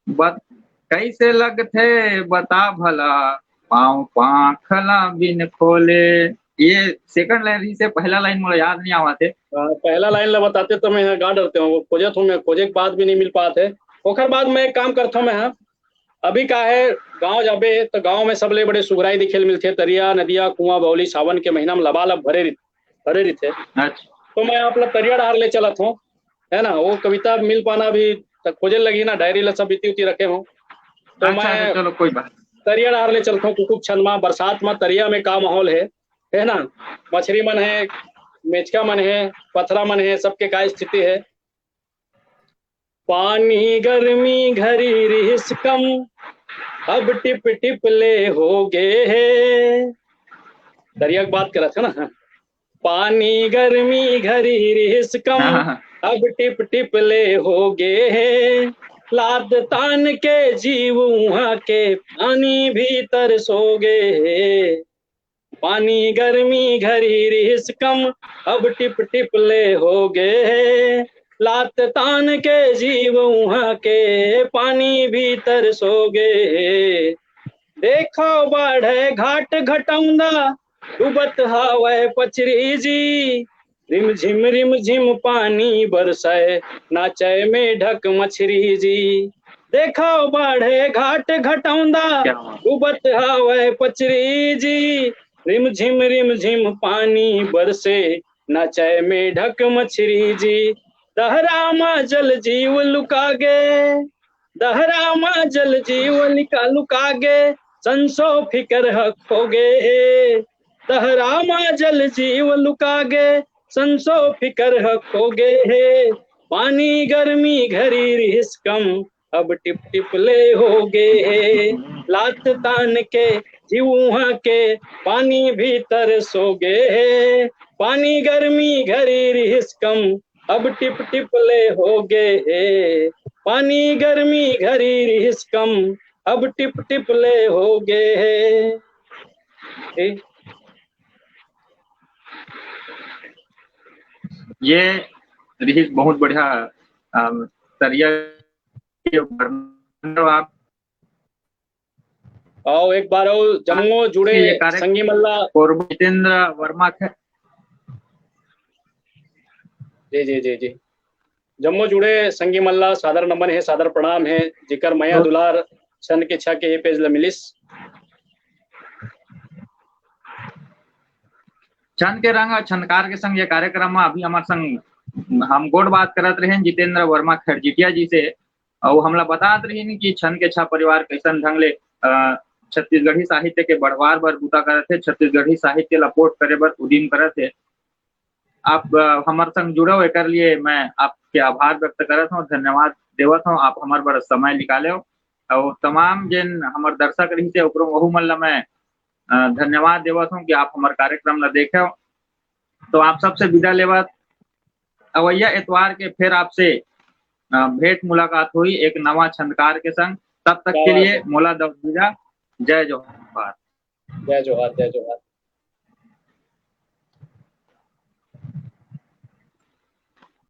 बत-, "कैसे लगथे बता भला, पाँव पाँख ला बिन खोले।" ये second line रहिस हे, पहला line मोला याद नहीं आवत हे। हाँ, पहला line ला बताते तो मैं यहाँ गा डरते हूँ, खोजत हूँ मैं, खोजे के बाद भी नहीं मिल पात हे। ओकर बाद मैं एक काम करथों मैं, हाँ, अभी का हे, गांव जाबे तो गांव में सबले बड़े सुघराई दिखे ल मिलथे, तरिया, नदिया, कुआं, बावली, सावन के महीना में लबालब भरे रहिथे, भरे रहिथे। अच्छा। तो मैं आप ला तरिया डहार ले चलत हूँ, है ना, वो कविता मिल पाना भी त खोजे लगही ना, diary ला सब इति उति रखे हूँ। तो अच्छा, मैं अच्छा, चलो, कोई बात। तरिया डहार ले चलत हूँ, कुकुक छंद मा, बरसात मा तरिया में का माहौल हे, है ना, मछरी मन हे, मेचका मन हे, पथरा मन हे, सबके का स्थिति हे। पानी गर्मी घरी रिहिस कम, अब टिप टिप ले हो गे हे। तरिया के बात करत हे ना, पानी गर्मी घरी रिहिस कम, हाँ, हाँ, हाँ। अब टिप टिप ले हो गे हे। लात तान के जीव उहाँ के पानी भीतर सो गे हे। पानी गर्मी घरी रिहिस कम, अब टिप टिप ले हो गे हे। लात तान के जीव उहाँ के पानी भीतर सो गे हे। देखव बाढ़े घाट घटौंदा, डूबत हावय पचरी जी। रिम झिम रिम झिम पानी बरसय, नाचय मेढक मछरी जी। देखव बाढ़े घाट घटौंदा, क्या बात। डूबत हावय पचरी जी। रिम झिम रिम झिम पानी बरसे, नाचय मेढक मछरी जी। दहरा मा जल जीव लुका गे, दहरा मा जल जीव लिका लुका गे, संसो फिकर ह खो गे हे। दहरा मा जल जीव लुका गे, संसो फिकर ह खो गे हे। पानी गर्मी घरी रिहिस कम, अब टिप टिप ले हो गे हे। लात तान के जीव उहाँ के पानी भीतर सो गे हे। पानी गर्मी घरी रिहिस कम, अब टिप टिप ले हो गे हे। पानी गर्मी घरी रिहिस कम, अब टिप टिप ले हो गे हे। ए, ये रिहिस बहुत बढ़िया, अम, तरिया के वर्णन आप। आओ एक बार आओ, जम्मो जुड़े ये कार्यक्रम संगी मन ला। कोरबा जितेंद्र वर्मा खे-, जी, जी, जी, जी। जम्मो जुड़े संगी मन ला सादर नमन हे, सादर प्रणाम हे, जेकर मया बहुत दुलार छंद के छा के ये पेज ला मिलिस। छंद के रंग अउ छंदकार के संग ये कार्यक्रम में अभी हमर संग हम गोठ बात करत रहेन जितेंद्र वर्मा खरजिटिया जी से, अउ हमला बतात रहिन कि छंद के छा परिवार कैसन ढंग ले, अ, छत्तीसगढ़ी साहित्य के बढ़वार बर बूता करत हे, छत्तीसगढ़ी साहित्य ला पोठ करे बर उदीम करत हे। आप, अ, हमर संग जुड़व, एकर लिए मैं आपके आभार व्यक्त करत हूँ, धन्यवाद देवत हूँ, आप हमर बर समय निकालेव। अउ तमाम जेन हमर दर्शक रहिसे, ओकरो, वहू मन ला मैं, अ, धन्यवाद देवत हूँ कि आप हमर कार्यक्रम ला देखेव। तो आप सबसे विदा लेवत, अवैया एतवार के फिर आपसे, अ, भेंट मुलाकात होही एक नवा छंदकार के संग। तब तक क्या के बात लिए है। मोला दव विदा। जय जोहार। जय जोहार, जय जोहार।